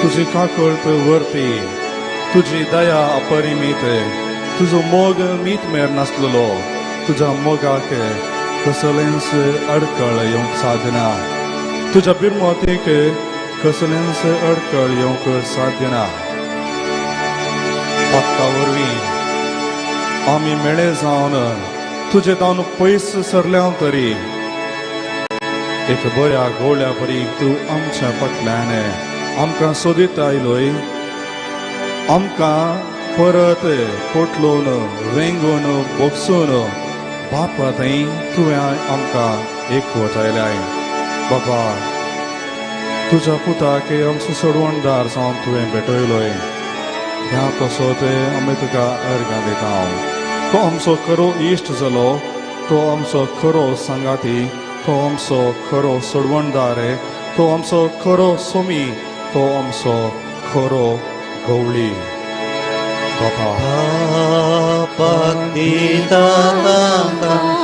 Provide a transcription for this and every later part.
तुजी काकळत वर्ती, तुजी दया अपरिमीत, तुजो मोग मीत मेर नासलेलो. तुज्या मोगाक कसलेंच अडकळ येवंक सादना, तुज्या बिरमोतीक कसलेंच अडकळ येवंक साध्य ना. पातका वरवीं आमी मेळे जावन तुजे तावन पयस सरल्या तरी एक बऱ्या गोळ्या परी तूं आमच्या फाटल्यान आमकां सोदीत आयलोय. आमकां परत पोटलोवन वेंगोवन बोगसून बापा थंय तुवें आमकां एकवट आयल्याय. बाबा, तुज्या पुताक आमचो सोडवणदार जावन तुवें भेटयलोय. ह्या पासत आमी तुका अर्गां दिता. तो आमचो खरो इश्ट जालो, तो आमचो खरो सांगाती, तो आमचो खरो सोडवणदार, तो आमचो खरो सोमी, तो आमचो खरो गवळी. बाबा, दिता तांकां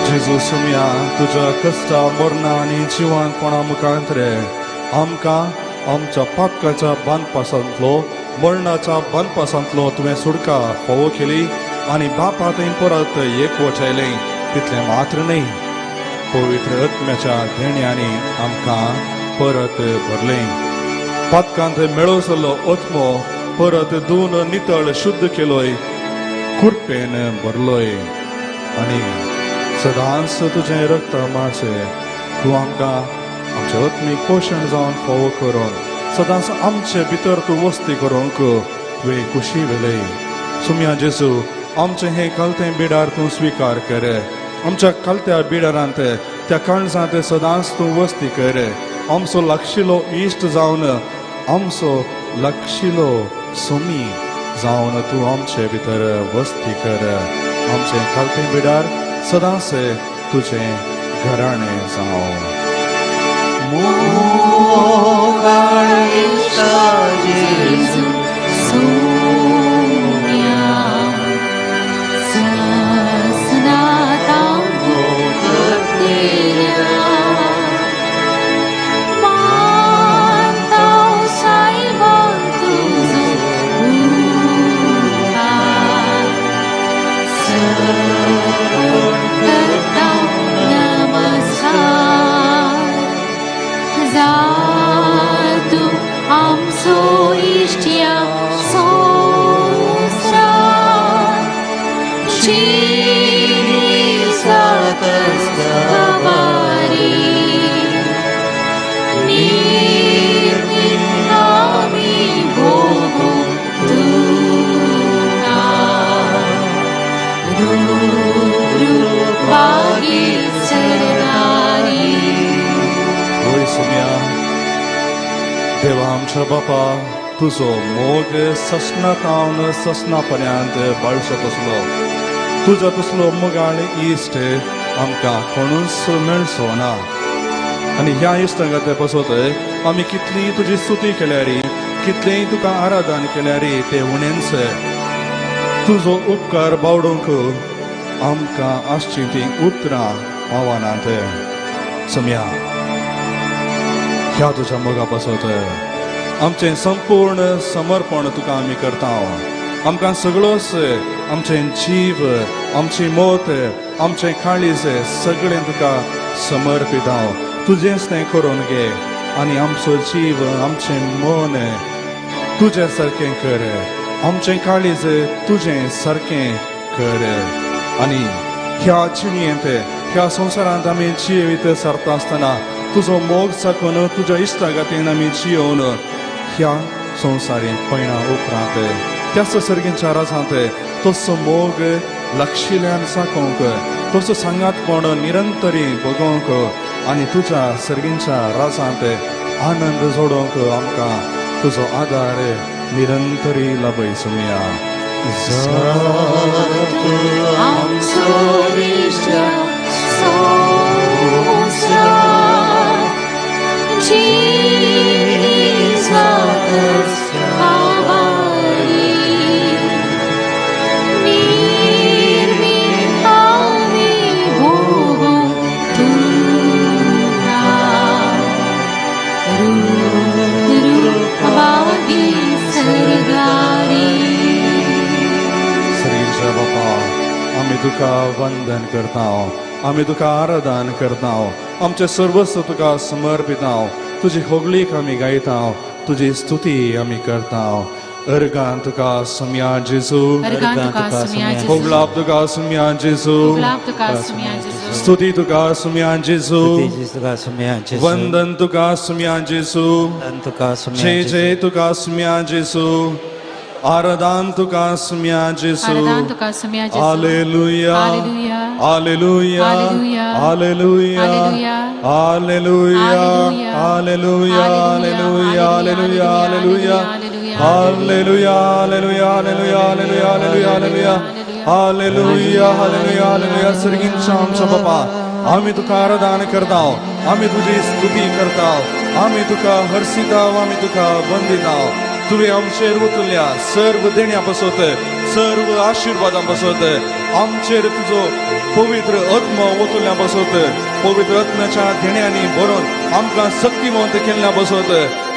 जेजू सुम्या, तुज्या कश्टा मरणा आनी जिवानपणा मुखांतरे आमकां आमच्या पापकाच्या बांदपासांतलो, मरणाच्या बांदपासांतलो तुवें सुटका फावो केली आनी बापा थंय परत एकवट आयलें. तितलें मात्र न्हय, पवित्र आत्म्याच्या देण्यांनी आमकां परत भरलें. पातकांत मेळोसलो आत्मो परत धुवन नितळ शुद्ध केलोय, कुरपेन भरलोय आनी सदांच तुजें रक्त मारचें तूं आमकां आमचें आत्मीक पोशण जावन फावो करून सदांच आमचे भितर तूं वस्ती करूंक तुवें खुशी वेलय. सुम्या जेजू, आमचें हें कालतें बिडार तूं स्विकार कर. आमच्या कालत्या बिडारांत त्या काळजांत सदांच तूं वस्ती कर. आमचो लागशिलो इश्ट जावन, आमचो लागशिलो सोमी जावन तूं आमचे भितर वस्ती कर. आमचें कालतें बिडार सदांच तुजें घराणें जावं. मोगाळ इश्टा जेजू सोम्या, ससनातां भोगतेल्या, मानतां सायबा तुजो उपकार, सर्वण करता नमस्कार. जातूं आमचो इश्ट्या संवसार, जिसातच खबरी, निर्मित आमी भोगूं तुका, रुप मागीर सरदारी. वय सुम्या, देवा आमच्या बापा, तुजो मोग ससनातावन ससना पर्यंत बाळसो तसलो तुजो तसलो मोगाळ इश्ट आमकां कोणूच मेळचो ना. आनी ह्या इश्टांक पासत आमी कितली तुजी स्तुती केल्यार, कितलेंय तुका आराधन केल्यार ते उणेंच. तुजो उपकार बावडूंक आमकां आसची ती उतरां पावनात. सुम्या, ह्या तुज्या मोगा पासत आमचें संपूर्ण समर्पण तुका आमी करता. आमकां सगळोच आमचें जीव, आमची मत, आमचें काळीज सगळें तुका समर्पिता. तुजेंच तें करून घे आनी आमचो जीव, आमचें मन तुजें सारकें कर, आमचें काळीज तुजें सारकें कर. आनी ह्या जिणेंत, ह्या संवसारांत आमी जिवीत सारता आसतना तुजो मोग साकून तुज्या इश्टागतीन आमी जियोवन ह्या संवसारी पयणा उपरांत त्याच सर्गींच्या राजांत तसो मोग लक्षिल्यान साकोवंक, तसो सांगातपण निरंतरी भोगोवंक आनी तुज्या सर्गींच्या राजांत आनंद जोडोवंक आमकां तुजो आदार निरंतरी लाभय सुमया. जातो आमचो इश्टा संवसार जिणी जातच आवारी निर्मी आमी भोगो तुका रुद्र सरदारी. श्रीच्या बापा, आमी तुका वंदन करता, आमी तुका आराधन करता, आमचें सर्वस्व तुका समर्पिता. तुजी होगळीक आमी गायता, तुजी स्तुती आमी करता. अर्गान तुका सुम्या जेजू. अर्गान तुका सुम्या जेजू. होगलाप तुका सुम्या जेजू. होगलाप तुका सुम्या जेजू. स्तुती तुका सुम्या जेजू. स्तुती तुका सुम्या जेजू. वंदन तुका सुम्या जेजू. वंदन तुका सुम्या जय जेजू. जय तुका सुम्या जेजू. आराधन तुका सुम्या जेजू. आराधन तुका सुम्या जेजू. Hallelujah. Hallelujah. Hallelujah. Hallelujah. Hallelujah. Hallelujah. Hallelujah. Hallelujah. Hallelujah. Hallelujah. Hallelujah. Hallelujah. Hallelujah. Hallelujah. Hallelujah. Hallelujah. Hallelujah. Hallelujah. Hallelujah. सर्गींच्या आमच्या बापा, आम्ही तुका आराधन करता, आम्ही तुझी स्तुती करता, आम्ही तुका हर्षिता, आम्ही तुका वंदिता. तुवें आमचेर उतरल्या सर्व देण्या पासत, सर्व आशिर्वादां पासत, आमचेर तुजो पवित्र आत्मा ओतल्या पासत, पवित्र आत्म्याच्या देण्यांनी भरून आमकां शक्तिवंत केल्ल्या पासत,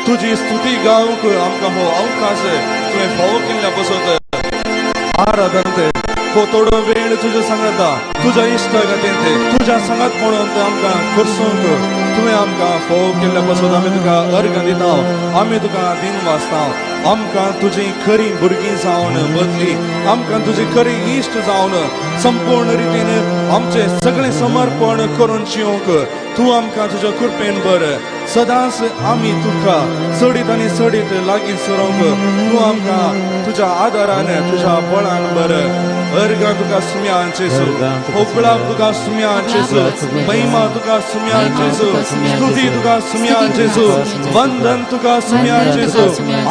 तुजी स्तुती गावंक आमकां हो अवकाश तुवें फावो केल्ल्या पासत, आराधन हो थोडो वेळ तुज्या सांगाता, तुज्या इश्टा गतीन तुज्या सांगात म्हणून आमकां करसूंक तुवें आमकां फोव केल्ल्या पासून आमी तुका अर्घ दिता, आमी तुका दिन वाचता. आमकां तुजी खरी भुरगीं जावन बदली, आमकां तुजी खरी इश्ट जावन संपूर्ण रितीन आमचें सगळें समर्पण करून जिवंक तूं आमकां तुज्या कृपेन बर. सदांच आमी तुका चडीत आनी चडीत लागीं सरोंक तूं आमकां तुज्या आदारान, तुज्या बळान बर. अर्घां तुका सुम्या जेजू. होपळाप तुका सुम्या जेजू. महिमा तुका सुम्या जेजू. स्तुती तुका सुम्या जेजू. वंदन तुका सुम्या जेजू.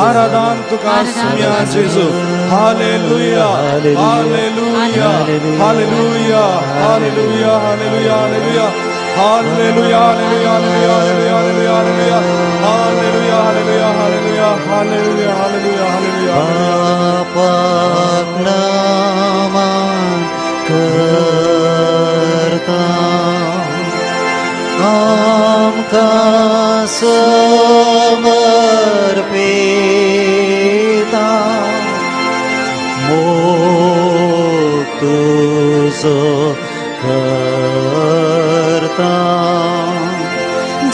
आराधन तुका सुम्या जेजू. Hallelujah. Hallelujah. Hallelujah. Hallelujah. Hallelujah. Hallelujah. Hallelujah. Hallelujah. Hallelujah. Hallelujah. Hallelujah. Hallelujah. Hallelujah. Hallelujah. Hallelujah. Hallelujah. पापाक नामान करता, आमकां समर्पिता, मोग तुजो करता,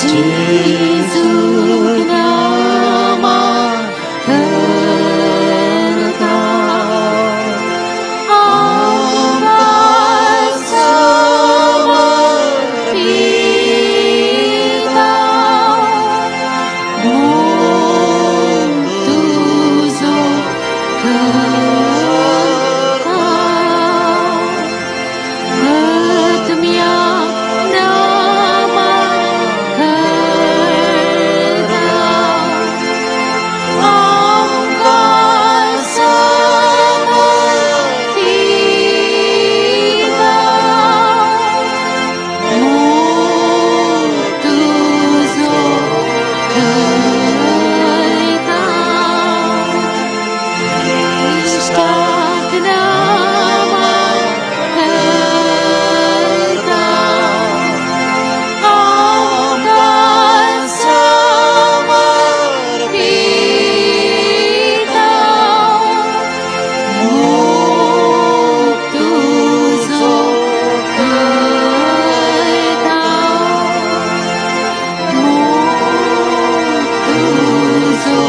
जेजू नामान करता, आमकां समर्पिता, मोग तुजो करता, आत्म्या नामान करता, आमकां समर्पिता, मोग तुजो करता, इश्टाक नामान करता, आमकां समर्पिता, मोग तुजो करता, मोग तुजो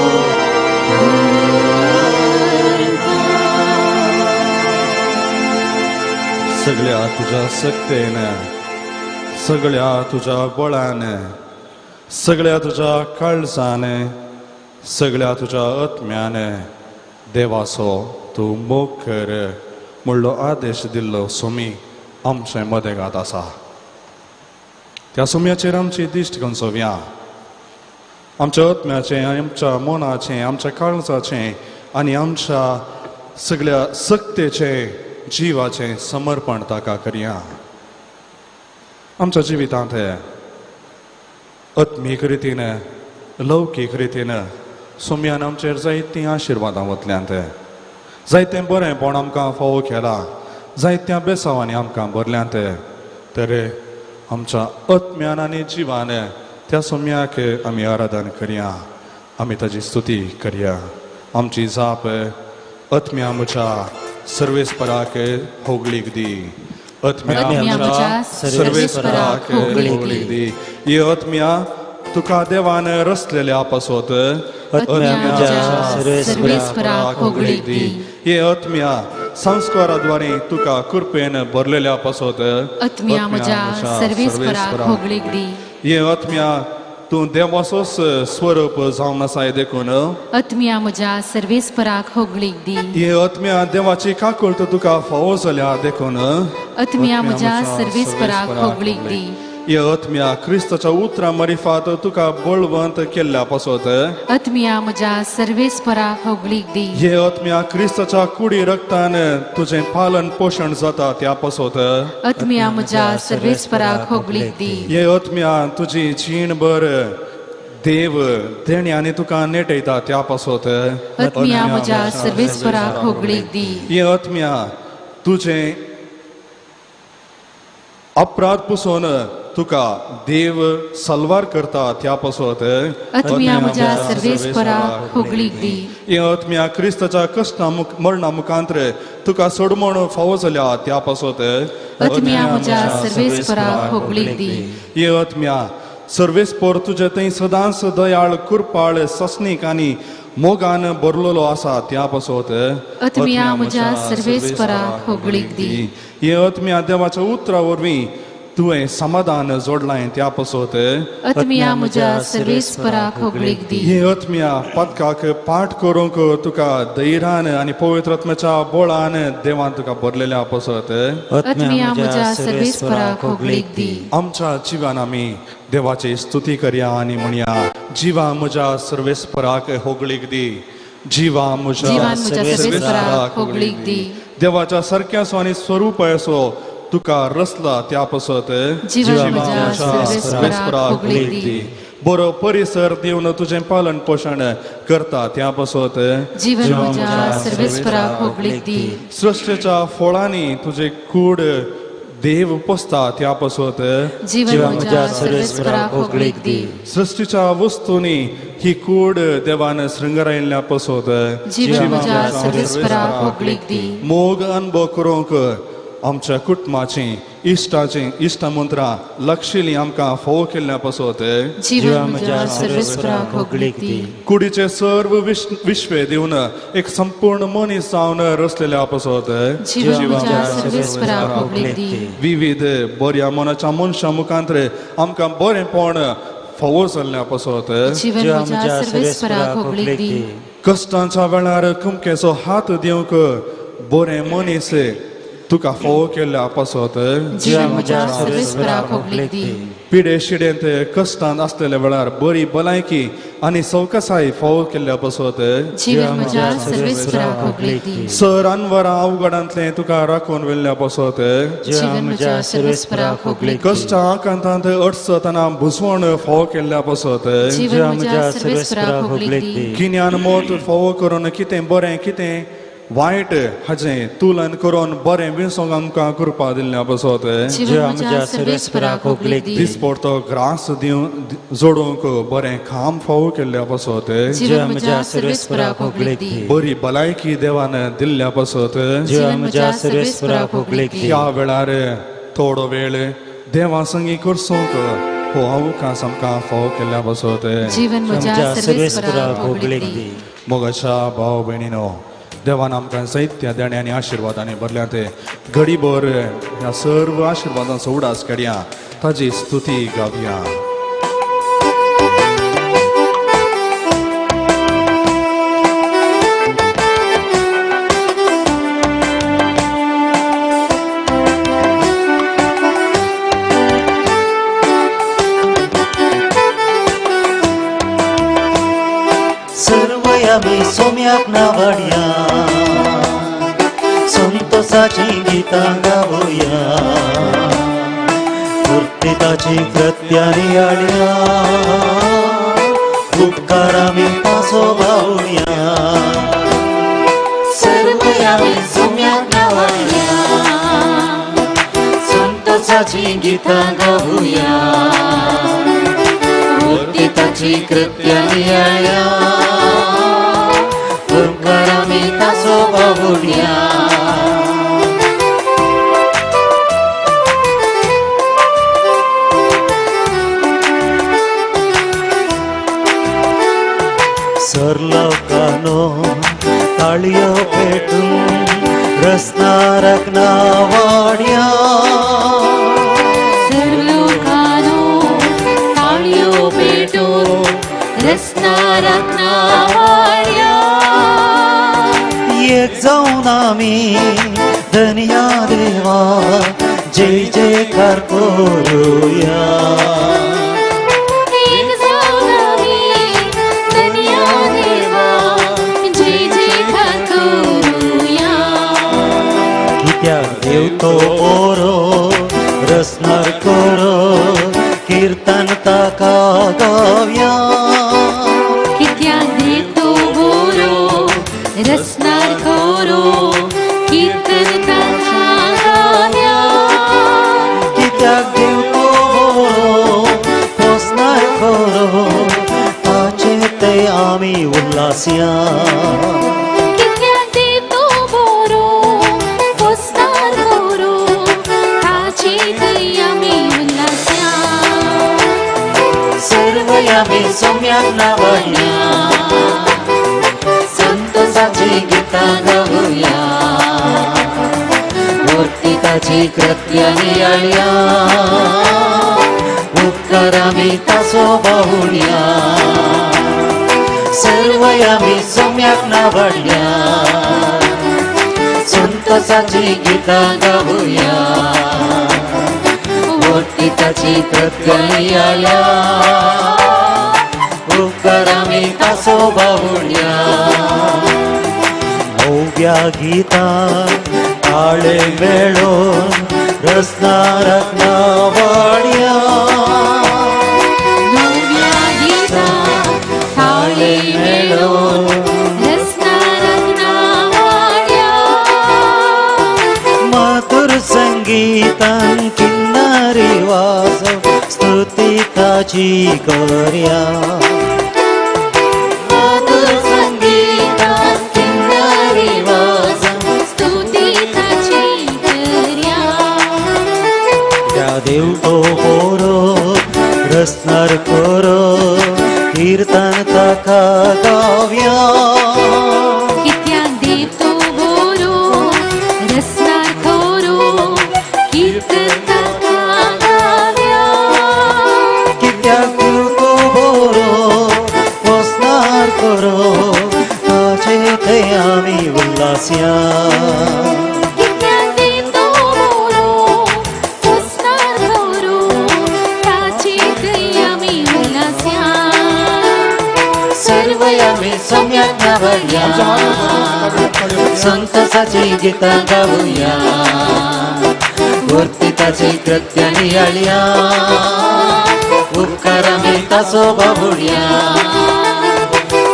करता. सगळ्या तुझ्या शक्तेन, सगळ्या तुझ्या बळान, सगळ्या तुझ्या काळजान, सगळ्या तुझ्या आत्म्यान देवाचो तूं मोग कर म्हणलो आदेश दिल्लो सोमी आमचे मदेगात आसा. त्या सोम्याचेर आमची दिश्ट गंजोवया. आमच्या आत्म्याचें, आमच्या मनाचें, आमच्या काळजाचें आनी आमच्या सगळ्या सक्तेचें जिवाचें समर्पण ताका करया. आमच्या जिवितांत आत्मीक रितीन लौकीक रितीन सोम्यान आमचेर जायतीं आशिर्वादां वतल्यांत, जायतें बरेंपण आमकां फावो केलां, जायत्या बेसांवांनी आमकां भरल्यांत. तर आमच्या आत्म्यान आनी जिवान त्या सोम्याक आमी आराधन करया, आमी ताजी स्तुती करया. आमची जाप आत्म्या म्हज्या सर्वेस्पराक होगळीक दी, आत्म्या म्हज्या सर्वेस्पराक होगळीक दी. ही आत्म्या तुका देवान रचलेल्या पासत, आत्म्या म्हज्या सर्वेस्पराक होगळीक दी. हे आत्म्या संस्काराद्वारे तुका कृपेन भरलेल्या पासत, आत्म्या म्हज्या सर्वेस्पराक होगळीक दी. हे आत्म्या तूं देवाचोच स्वरूप जावन आसाय देखून, आत्म्या म्हज्या सर्वेस्पराक होगळीक दी. हे आत्म्या देवाची काकुळट तुका फावो जाल्या देखून, आत्म्या म्हज्या सर्वेस्पराक होगळीक दी. हे आत्म्या क्रिस्ताच्या उतरां मारिफात तुका बळवंत केल्ल्या पासत, आत्म्या म्हज्या सर्वेस्पराक होगळीक दी. हे आत्म्या क्रिस्ताच्या कुडी रक्तान तुजें पालन पोशण जाता त्या पासत, आत्म्या म्हज्या सर्वेस्पराक होगळीक दी. हे आत्म्या तुजी जीणभर देव देण्यानी तुका नेटयता त्या पासत, आत्म्या म्हज्या सर्वेस्पराक होगळीक दी. हे आत्म्या तुजें अपराध पुसून तुका देव सलवार करता त्या पासत, आत्म्या म्हज्या सर्वेस्पराक होगळीक दी. हे आत्म्या क्रिस्ताच्या कश्टा मरणा मुखांत्र तुका सोडमण फावो जाल्या त्या पासत, आत्म्या म्हज्या सर्वेस्पराक होगळीक दी. हे आत्म्या सर्वेस्पर तुजे थंय सदांच दयाळ कृपाळ सस्नीक आनी मोगान भरलेलो आसा त्या पासत, आत्म्या म्हज्या सर्वेस्पराक होगळीक दी. हे आत्म्या देवाच्या उतरा वरवीं तुवें समाधान जोडलां त्या पासत, आत्म्या म्हज्या सर्वेस्पराक होगळीक दी. हे आत्म्या पदकाक पाठ करूंक तुका धैर्यान आनी पवित्र आत्म्याच्या बळान देवान तुका भरलेल्या पासत, आत्म्या म्हज्या सर्वेस्पराक होगळीक दी. आमच्या जिवान आमी देवाची स्तुती करया आनी म्हणया, जिवा म्हज्या सर्वेस्पराक होगळीक दी, जिवा म्हज्या सर्वेस्पराक होगळीक दी. देवाच्या सारक्याचो आनी स्वरूपाचो तुका रचला त्या पासत, जिवा म्हज्या सर्वेस्पराक होगळीक दी. बरो परिसर दिवन तुजें पालन पोशण करता त्या पासत, जीवन म्हज्या सर्वेस्पराक होगळीक दी. सृश्टीच्या फळांनी तुजे कूड देव पोसता त्या पासत, जीवन म्हज्या सर्वेस्पराक होगळीक दी. सृश्टीच्या वस्तूंनी ही कूड देवान शृंगारायल्ल्या पासत, जीवन म्हज्या सर्वेस्पराक होगळीक दी. मोग अनुभव करूंक आमच्या कुटुंबाची इश्टाची इश्टमंत्रां लक्षिली आमकां फोव केल्ल्या पासत, जीवन म्हज्या सर्वेस्पराक होगळीक दी. कुडीचे सर्व विश्वे दिवन एक संपूर्ण मनीस जावन रचलेल्या पासत, जीवन म्हज्या सर्वेस्पराक होगळीक दी. विविध बऱ्या मनाच्या मनशां मुखांत्र आमकां बरेंपण फावो जाल्ल्या पासत, जीवन म्हज्या सर्वेस्पराक होगळीक दी. कश्टांच्या वेळार कुमकेचो हात दिवंक बरें मनीस तुका फोव केल्ल्या पासत, जीवन म्हज्या सर्वेस्पराक होगळीक दी. पिडे शिडेंत कश्टांत आसलेल्या वेळार बरी भलायकी आनी सवकासाय फोव केल्ल्या पासत, जीवन म्हज्या सर्वेस्पराक होगळीक दी. सर अनवरां अवघडांतलें तुका राखून व्हेल्ल्या पासत, जीवन म्हज्या सर्वेस्पराक होगळीक दी. कश्टां आकांतांत अडचतना भुजवण फोव केल्ल्या पासत, जीवन म्हज्या सर्वेस्पराक होगळीक दी. गिन्यान मत फोव करून कितें बरें कितें वायट हाजें तुलन करून बरें विसोंक आमकां कृपा दिल्ल्या पासत, जीवन म्हज्या सर्वेस्पराक होगळीक दी. दिसपडतो ग्रास दिवन जोडूंक बरें काम फावो केल्ल्या पासत, जीवन म्हज्या सर्वेस्पराक होगळीक दी. बरी भलायकी देवान दिल्ल्या पासत, जीवन म्हज्या सर्वेस्पराक होगळीक दी. ह्या वेळार थोडो वेळ देवा संगी करसूंक हो अवकाश आमकां फावो केल्ल्या पासत, जीवन म्हज्या सर्वेस्पराक होगळीक दी. मोगाच्या भाव भयणीनो, देवान आमकां जायत्या देण्या आनी आशिर्वादांनी भरल्या ते घडीभर ह्या सर्व आशिर्वादांचो उडास काडया, ताजी स्तुती गावया. सर्वयामी सोम्याक नावाडया, संतोषाची गीतां गावया, मूर्तिताची कृत्यां नियाळया, उपकार आमी ताचो गावया. सर्वय आमी सोम्याक नावाडया, संतोषाची गीतां गावया, मूर्तिताची कृत्यां नियाळया, उपकार आमी ताचो गावया. सरलोकानो ताळयो पेटून रसनारक नावाड्या, सर्वलोकानो ताळयो पेटून रसनारक नावाड्या. एक जावन आमी धनया देवा जय जयकार करुया. एक जावन आमी धनया देवा जय जयकार करुया. कित्याक देव तो बरो रसनार करो, कीर्तन ताका गावया. कित्याक देव तो बरो रसनार करो, कीर्तन ताका गावया. कित्याक देव तो बरो रसनार करो, ताचे ते आमी उल्हासया. कित्याक देव तो बरो रसनार करो, ताचे थंय आमी उल्हासया. सर्वय आमी सोम्याक नावाडया, संतोषाची गीतां गावया, मूर्तिताची कृत्यां नियाळया, उपकार आमी ताचो बावुडया. सर्वय आमी सोम्याक नावाडया, संतोषाची गीतां गावया, मूर्तिताची कृत्यां नियाळया, उपकार आमी ताचो बावुडया. नव्या गीतां ताळे मेळोवन रसनारक नावाड्या. नव्या गीतां ताळे मेळोवन रसनारक नावाड्या. मधुर संगीतान किन्नरी वाजव स्तुती ताची करया. मधुर संगीतान किन्नरी वाजव स्तुती ताची करया. त्या देव तो बरो रसनार करो, कीर्तन ताका गावया. कित्याक देव तो बरो रसनार करो, कीर्तन ताका गावया. कित्याक देव तो बरो रसनार करो, ताचे ते आमी उल्हासया. कित्याक देव तो बरो रसनार करो, ताचे थंय आमी उल्हासया. सर्वय आमी सोम्याक नावाडया, संतोषाची गीतां गावया, मूर्तिताची कृत्यां नियाळया, उपकार आमी ताचो बावुडया.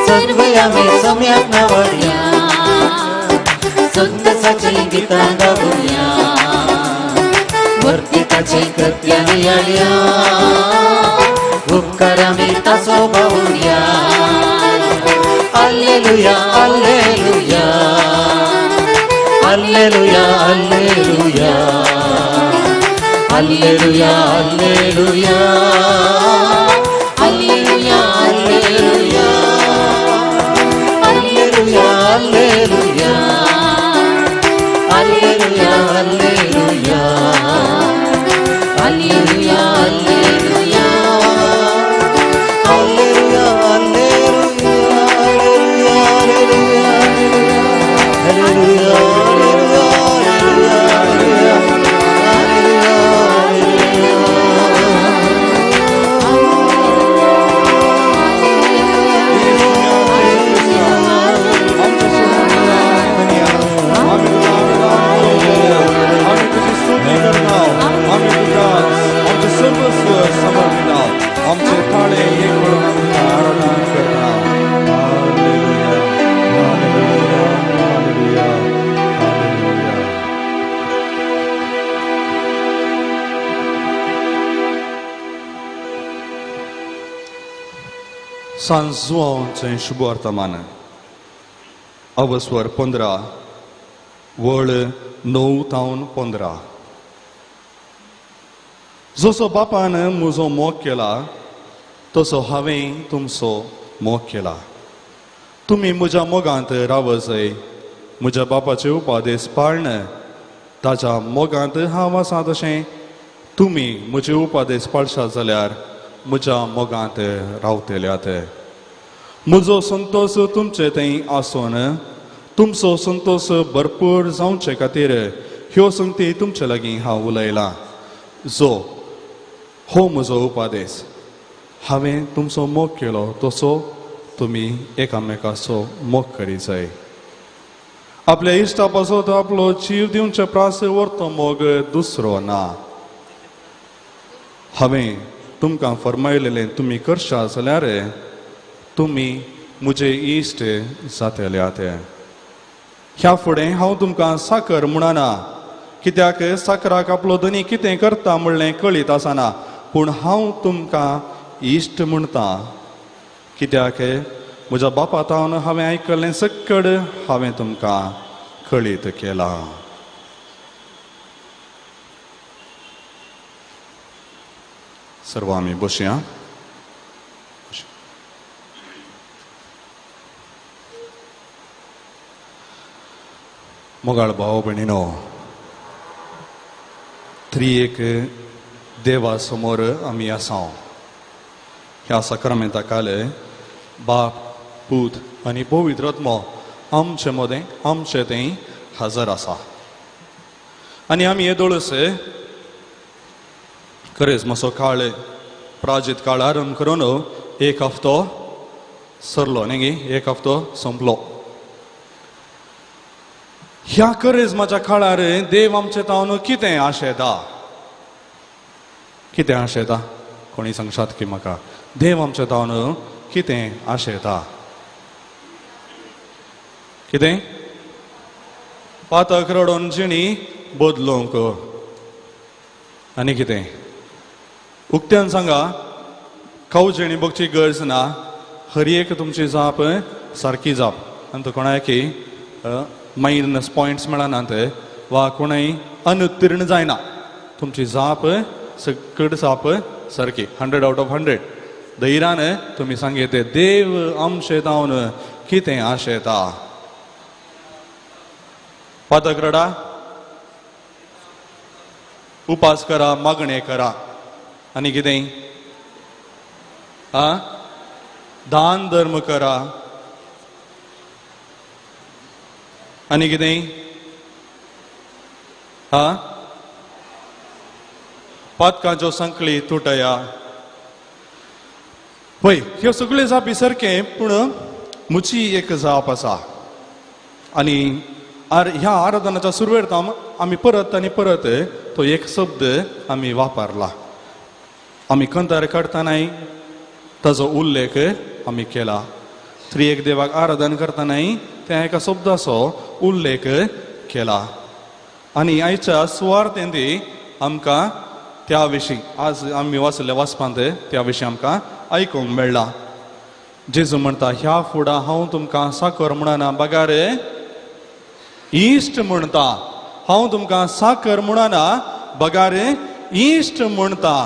सर्वय आमी सोम्याक नावाडया, संतोषाची गीतां गावया, मूर्तिताची कृत्यां नियाळया, उपकार आमी ताचो बावुडया. Alleluia, alleluia, alleluia, alleluia, alleluia, alleluia, alleluia, alleluia, alleluia, alleluia, alleluia, alleluia, alleluia, alleluia. Alleluia, alleluia, alleluia, alleluia, alleluia, alleluia, alleluia, alleluia. आमच्या सान जुआंवचें शुभवर्तमान अवस्वर 15 वळ 9 तावन 15. जसो बापान म्हजो मोग केला तसो हांवें तुमचो मोग केला. तुमी म्हज्या मोगांत रावजय. म्हज्या बापाचे उपादेस पाळण ताच्या मोगांत हांव आसा तशें तुमी म्हजे उपादेस पाळशात जाल्यार म्हज्या मोगांत रावतल्यात. म्हजो संतोश तुमचे थंय आसून तुमचो संतोश भरपूर जावचे खातीर ह्यो संगती तुमचे लागीं हांव उलयलां. जो हो म्हजो उपादेस, हांवें तुमचो मोग केलो तसो तुमी एकामेकाचो मोग करी जाय. आपल्या इश्टा पासत आपलो जीव दिवचे प्रास व्हरतो मोग दुसरो ना. हांवें तुमकां फरमायलेलें तुमी करशात जाल्यार तुमी म्हजे इश्ट जातल्यात. ह्या फुडें हांव तुमकां साकर म्हणना, कित्याक साकराक आपलो धनी कितें करता म्हणलें कळीत आसना, पूण हांव तुमकां इश्ट म्हणटा, कित्याक म्हज्या बापा तावन हांवें आयकल्लें सक्कड हांवें तुमकां कळीत केलां. सर्व आमी बसया. मोगाळ भाव भयणीनो, त्रिएक देवा समोर आमी आसा. ह्या साक्रामेंता काल बाप, पूत आनी पवित्र आत्मो आमचे मदें आमचे थंय हजर आसा. आनी आमी येदोळस खरेंच मातसो काळ प्राजीत काळ आरंभ करून एक हफ्तो सरलो न्ही गे, एक हफ्तो सोंपलो. ह्या करेजमाच्या काळार देव आमचे तावन कितें आशेता, कितें आशेता कोणी सांगशात की म्हाका? देव आमचे तावन कितें आशेता? कितें पातक रडोन जिणी बदलूंक आनी कितें उक्त्यान सांगा, खावजेणी बगची गरज ना. हर एक तुमची जाप सारकी जाप आनी तो कोणाकी मायनस पॉयंट्स मेळनात वा कोणय अनुत्तीर्ण जायना. तुमची जाप सकट जाप सारकी 100 out of 100. धैर्यान तुमी सांगयते देव आमचे तावन कितें आशेता? पातक रडा, उपास करा, मागणें करा आनी कितें आ दान धर्म करा आनी कितें आ पातकांच्यो संकळी तुटया. पळय ह्यो सगळ्यो जापी सारकें, पूण म्हजी एक जाप आसा. आनी ह्या आराधनाच्या सुरवेर आमी परत आनी परत तो एक शब्द आमी वापरला. आमी कंतार काडटनाय ताजो उल्लेख आमी केला. त्रिएक देवाक आराधन करतनाय त्या एका शब्दाचो उल्लेख केला. आनी आयच्या सुवार्थेंत आमकां त्या विशीं आज आमी वाचल्या वाचपांत त्या विशीं आमकां आयकूंक मेळ्ळा. जेजू म्हणटा, ह्या फुडां हांव तुमकां साकर म्हणना बगार इश्ट म्हणटा. हांव तुमकां साकर म्हणना बगार इश्ट म्हणटा.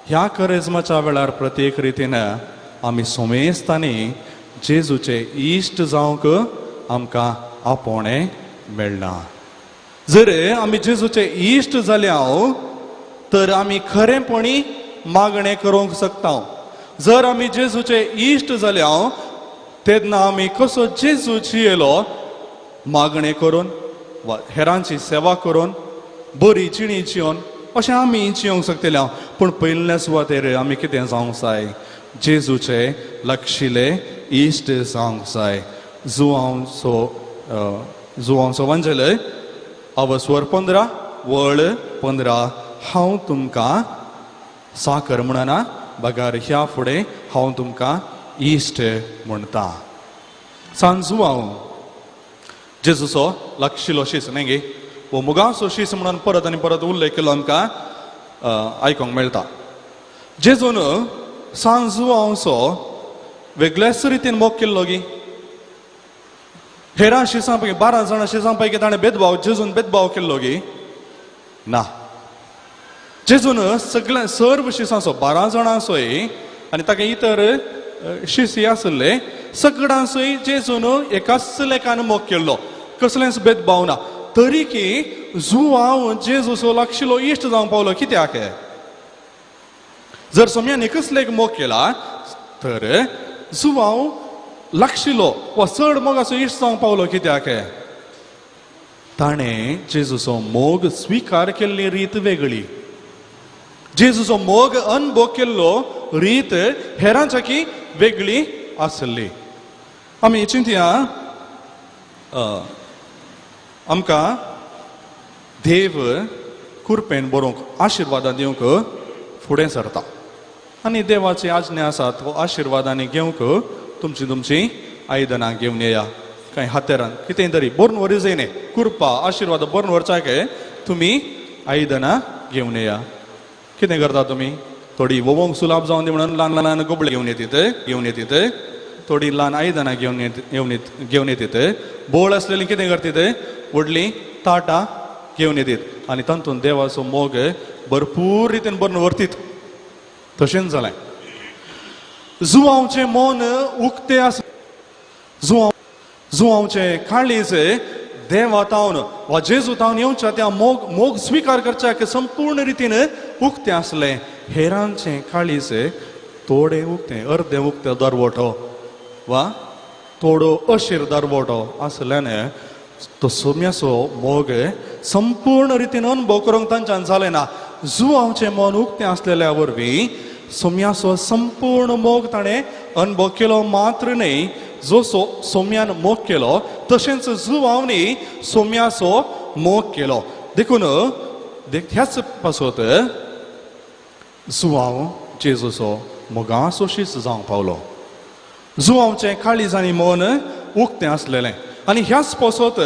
ह्या करेजमाच्या वेळार प्रत्येक रितीन आमी सोमेस्तांनी जेजूचे इश्ट जावंक आमकां आपोवणें मेळना. जर आमी जेजूचे इश्ट जाल्या तर आमी खरेंपणी मागणें करूंक शकता. जर आमी जेजूचे इश्ट जाल्या तेन्ना आमी कसो जेजू जियेलो मागणें करून वा हेरांची सेवा करून बरी जिणी जिवन अशें आमी जिवंक शकतले. पूण पयल्या सुवातेर आमी कितें जावंक जाय? जेजूचे लक्षिले इश्ट जावंक जाय. जुआंवचो वंजल अवस्वर 15 वळ 15. हांव तुमकां साकर म्हणना बगार ह्या फुडें हांव तुमकां इश्ट म्हणटा. सांजुआंव जेजूचो लागशिलो शीस न्ही गे, वो मुगांचो शीस म्हणून परत आनी परत उल्लेख केलो आमकां आयकूंक मेळटा. जेजून सांजुआंवचो वेगळ्याच रितीन मोग केल्लो गी? हेरां शिसां पैकी 12 जाणां शिसां पैकी ताणें भेदभाव, जेजून भेदभाव केल्लो गी? ना. जेजून सगळ्या सर्व शिसांचो 12 जाणांचोय आनी ताका इतर शिसी आसले सगळ्यांचोय जेजून एकाच लेखान मोग केल्लो, कसलेंच भेदभाव ना. तरी की जुवांव जेजूचो लागशिलो इश्ट जावंक पावलो. कित्याक? जर सोम्यान एकच लेख मोग केला तर जुवांव लागशिलो वा चड मोगाचो इश्ट जावंक पावलो. कित्याक? ताणें जेजूचो मोग स्विकार केल्ली रीत वेगळी, जेजूचो मोग अनुभव केल्लो रीत हेरांच्या की वेगळी आसली. आमी चिंतया, आमकां देव कुरपेन बरोवंक आशिर्वादां दिवंक फुडें सरता आनी देवाची आज्ञा आसा तो आशिर्वादांनी घेवंक तुमची तुमची आयदनां घेवन येया, कांय हातेरान कितें तरी बरोवन व्हरी जायने, कुरपा आशिर्वाद बरोवन व्हरच्याक तुमी आयदनां घेवन येया. कितें करता तुमी? थोडी वोवोंक सुलाप जावन दी म्हणून ल्हान ल्हान गोबळे घेवन येतीत, घेवन येतीत, थोडी ल्हान आयदनां घेवन घेवन येतीत. बोळ आसलेली कितें करतीत? व्हडलीं ताटां घेवन येतीत आनी तातूंत देवाचो मोग भरपूर रितीन बरोवन व्हरतीत. तशेंच जालें. जुवांवचें मन उक्तें आसा, जुवांवचें काळीज देवा तावन वा जेजू तावन येवच्या त्या मोग मोग स्विकार करच्याक संपूर्ण रितीन उक्तें आसलें. हेरांचें काळीज थोडें उक्तें, अर्दें उक्तें दरवटो वा थोडो अशीर दरवटो आसल्यान तो सोम्याचो मोग संपूर्ण रितीन अनुभव करूंक तांच्यान जालें ना. जुवांवचें मन उक्तें आसलेल्या वरवीं सोम्याचो संपूर्ण मोग ताणें अनुभव केलो मात्र न्हय, जो सोम्यान मोग केलो तशेंच जुवांवनी सोम्याचो मोग केलो. देखून ह्याच पासत जुवांव जेजूचो मोगाचो शीस जावंक पावलो. जुवांवचें काळीज आनी मन उक्तें आसलेलें आनी ह्याच पासत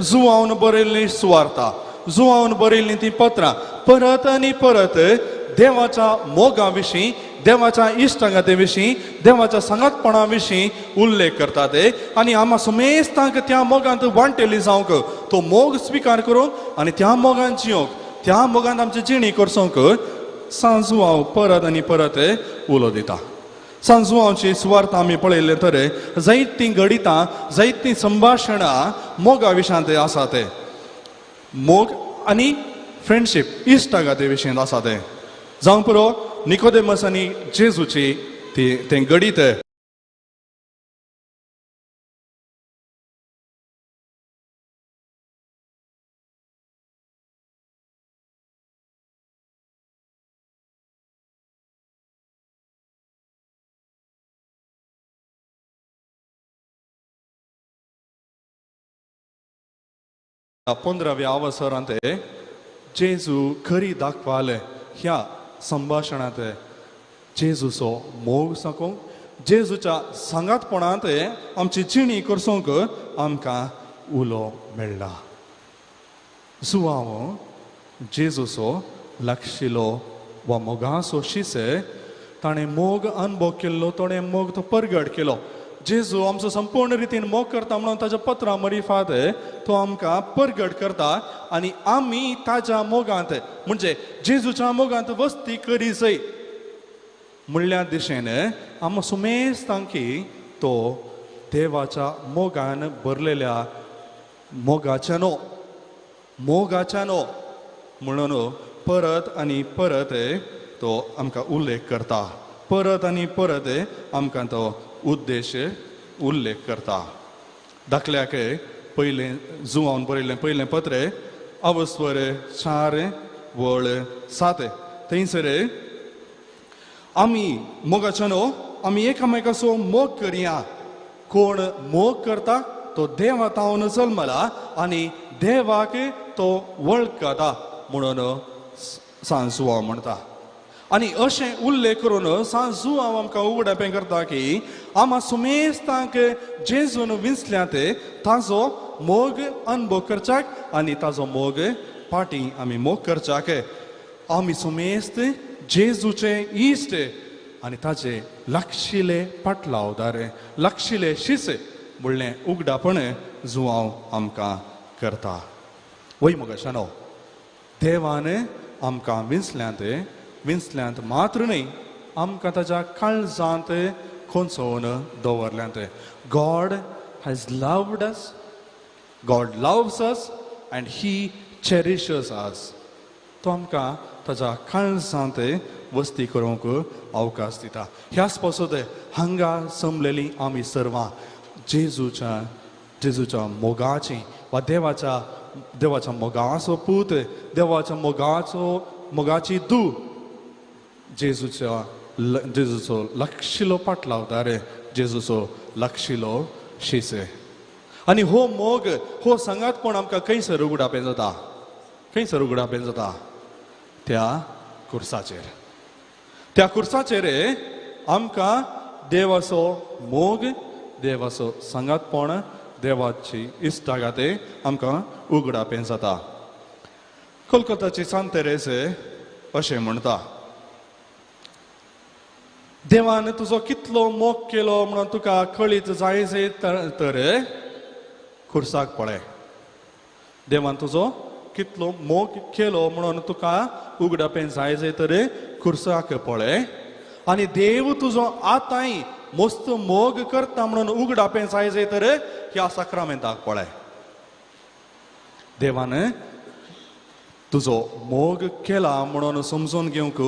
जुवांवन बरयल्ली सुवार्ता, जुवांवन बरयल्लीं तीं पत्रां परत आनी परत देवाच्या मोगा विशीं, देवाच्या इश्टांगाते विशीं, देवाच्या सांगातपणा विशीं उल्लेख करतात आनी आमा समेस्तांक त्या मोगांत वांटेली जावंक, तो मोग स्विकार करूंक आनी त्या मोगान जियोंक, त्या मोगांत आमची जिणी करचोंक सांजुवांव परत आनी परत उलो दिता. सांजुवांवची सुवार्थ आमी पळयल्ले तर जायतीं घडितां, जायतीं संभाशणां मोगा विशांत आसा. ते मोग आनी फ्रेंडशीप, इश्टागाते विशीं आसा. ते जावं पुरो निकोदेमस आनी जेजूची ती तें घडीत. पंदराव्या अवसरांत जेजू खरी दाखवाले ह्या संभाशणांत जेजूचो मोग सांगूंक, जेजूच्या सांगातपणांत आमची जिणी करसूंक आमकां उलो मेळ्ळा. जुवांव जेजूचो लागशिलो वा मोगाचो शिस, ताणें मोग अनुभव केल्लो, ताणें मोग तो परगट केलो. जेजू आमचो संपूर्ण रितीन मोग करता म्हणून ताच्या पत्रां मरिफात तो आमकां परगट करता आनी आमी ताच्या मोगांत म्हणजे जेजूच्या मोगांत वस्ती करी जाय म्हणल्या दिशेन आम सुमेस्तांकी तो देवाच्या मोगान भरलेल्या मोगाच्यानो मोगाच्यानो म्हणून परत आनी परत तो आमकां उल्लेख करता, परत आनी परत आमकां तो उद्देश उल्लेख करता. धाकल्याक पयलें जुवान बरयल्लें पयलें पत्र अवस्वर 4:7 थंयसर आमी मोगाच्यानो आमी एकामेकाचो मोग करया. कोण मोग करता तो देवा तावन जल्मला आनी देवाक तो वळखता म्हणून सांजुआ म्हणटा. आनी अशें उल्लेख करून सांजुआ आमकां उगडापें करता की आमा सुमेस्तांक जेजून विंचल्यात ताजो मोग अनुभव करच्याक आनी ताजो मोग पाटी आमी मोग करच्याक. आमी सुमेस्त जेजूचे इश्ट आनी ताजे लागशिले पाटलावदार, लागशिले शिस म्हणलें उगडापण जुवांव आमकां करता. वय मगाशानो, देवान आमकां विंचल्यांत, विंचल्यांत मात्र न्हय, आमकां ताच्या काळजांत खोंचोवन दवरल्यांत. God has loved us, God loves us and he cherishes us. तो आमकां ताच्या काळजांत वस्ती करूंक अवकाश दिता. ह्याच पासत हांगा जमलेली आमी सर्वां जेजूच्या मोगाची वा देवाच्या मोगाचो पूत, देवाच्या मोगाची दू, जेजूचो लक्षिलो पाटलावदार, जेजूचो लक्षिलो शिसे. आनी हो मोग, हो सांगातपण आमकां खंयसर उगडापें जाता, खंयसर उगडापें जाता? त्या कुर्साचेर. त्या कुर्साचेर आमकां देवाचो मोग, देवाचो सांगातपण, देवाची इश्टागत आमकां उगडापें जाता. कोलकाताची सांत तेरेस अशें म्हणटा, देवान तुजो कितलो मोग केलो म्हणून तुका कळीत जाय तर खुर्साक पळय. देवान तुजो कितलो मोग केलो म्हणून तुका उगडापें जाय तर खुर्साक पळय. आनी देव तुजो आतांय मस्त मोग करता म्हणून उगडापें जाय तर ह्या साक्रामेंताक पळय. देवान तुजो मोग केला म्हणून समजून घेवंक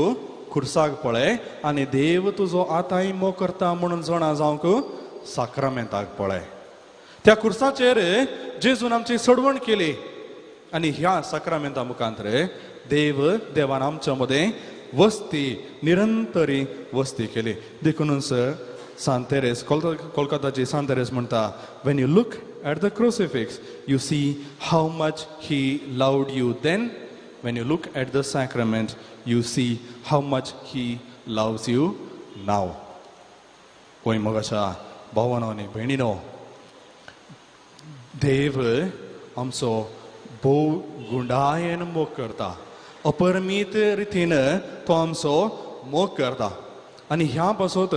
खुर्साक पळय आनी देव तुजो आतांय मोग करता म्हणून जाणा जावंक साक्रामेंताक पळय. त्या खुर्साचेर जेजून आमची सोडवण केली आनी ह्या साक्रामेंता मुखांतर देवान आमच्या मदें वस्ती, निरंतरी वस्ती केली. देखूनच सांत तेरेस, कोलकाताची सांत तेरेस म्हणटा, when you look at the crucifix you see how much he loved you, then when you look at the sacrament you see how much he loves you now. होय मोगाच्या भावानो आनी भयणीनो, देव आमचो भोव गुंडायेन मोग करता, अपरमीत रितीन तो आमचो मोग करता. आनी ह्या पासत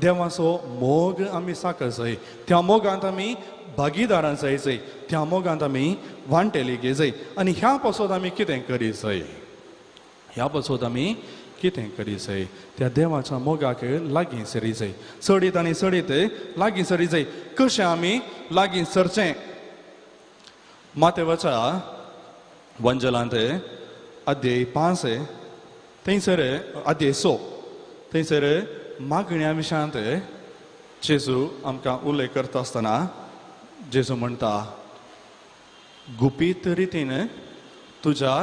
देवाचो मोग आमी साकजाय, त्या मोगांत आमी भागीदारां जाय, त्या मोगांत आमी वांटेली घेजाय. आनी ह्या पासत आमी कितें करी जाय, ह्या पासत आमी कितें करी जाय? त्या देवाच्या मोगाक लागीं सरी जाय, चडीत आनी चडीत लागीं सरी जाय. कशें आमी लागीं सरचें? मातेवाच्या वंजलांत अध्याय 5 थंयसर अध्याय 6 थंयसर मागण्या विशयांत जेजू आमकां उल्लेख करता आसतना जेजू म्हणटा, गुपीत रितीन तुज्या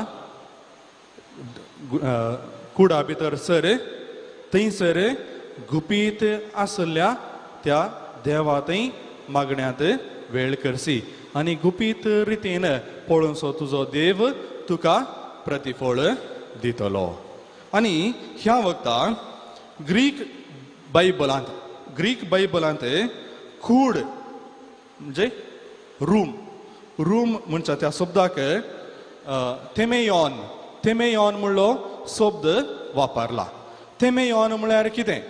कुडा भितर सर, थंयसर गुपीत आसल्या त्या देवा थंय मागण्यांत वेळ करसी आनी गुपीत रितीन पळोवचो तुजो देव तुका प्रतिफळ दितलो. आनी ह्या वखता ग्रीक बायबलांत कूड म्हणजे रूम, रूम म्हणच्या त्या शब्दाक थेमेयॉन म्हणलो शब्द वापरला. थेमेयॉन म्हळ्यार कितें?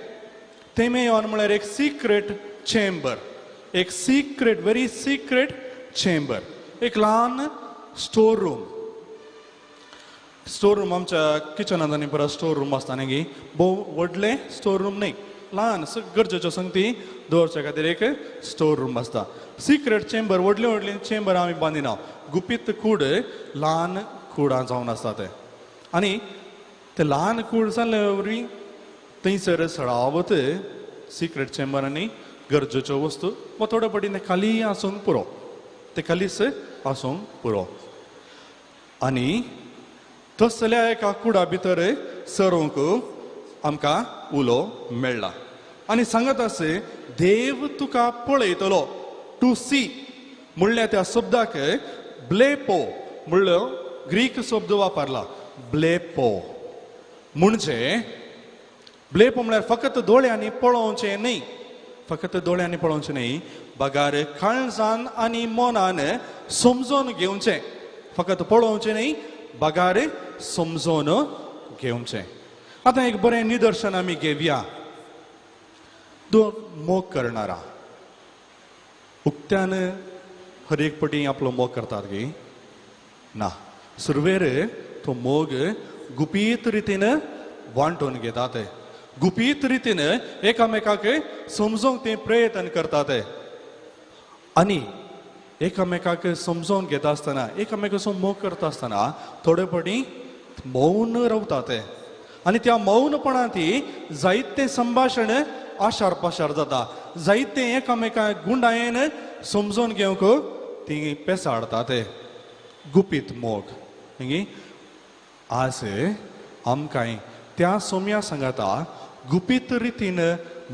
थेमेयॉन म्हळ्यार एक सिक्रेट चेंबर, एक सिक्रेट, व्हेरी सिक्रेट चेंबर, एक ल्हान स्टोर रूम. स्टोर रूम आमच्या किचनांत आनी परत स्टोर रूम आसता न्ही, भोव व्हडलें स्टोर रूम न्ही, ल्हान गरजेच्यो संगती दवरच्या खातीर एक स्टोर रूम आसता. सिक्रेट चेंबर, व्हडलीं व्हडलीं चेंबर आमी बांदिना, गुपीत कूड ल्हान कुडां जावन आसता ते. आनी ते ल्हान कूड जाल्ले वरवीं थंयसर सळावत सिक्रेट चेंबर आनी गरजेच्यो वस्तू वा थोडे फावटी ते खाली आसूंक पुरो, ते खालीच आसूंक पुरो. आनी तसल्या एका कुडा भितर सरूंक आमकां उलो मेळ्ळा. आनी सांगत आसे देव तुका पळयतलो. टू सी म्हणल्या त्या शब्दाक ब्लेपो म्हणलो ग्रीक शब्द वापरला. ब्लेपो म्हणजे, ब्लेपो म्हळ्यार फकत दोळ्यांनी पळोवचें न्ही, फकत दोळ्यांनी पळोवचें न्ही, बगार काळजान आनी मनान समजून घेवचें. फकत पळोवचें न्ही, बगार समजून घेवचें. आतां एक बरें निदर्शन आमी घेवया. दोन मोग करणारा उक्त्यान हर एक पटी आपलो मोग करतात गी ना. सुरवेर तो मोग गुपीत रितीन वांटून घेतात, गुपीत रितीन एकामेकाक समजोवंक ते प्रयत्न करतात आनी एकामेकाक समजोवन घेता आसतना, एकामेकाचो मोग करता आसतना थोडे पटी मौन रावतात आनी त्या मौनपणांत जायते संभाशण आशार पाशार जाता, जायते एकामेकाक गुंडायेन समजोवन घेवंक ती पेसाडतात. गुपीत मोग आज आमकां त्या सोम्या सांगाता गुपीत रितीन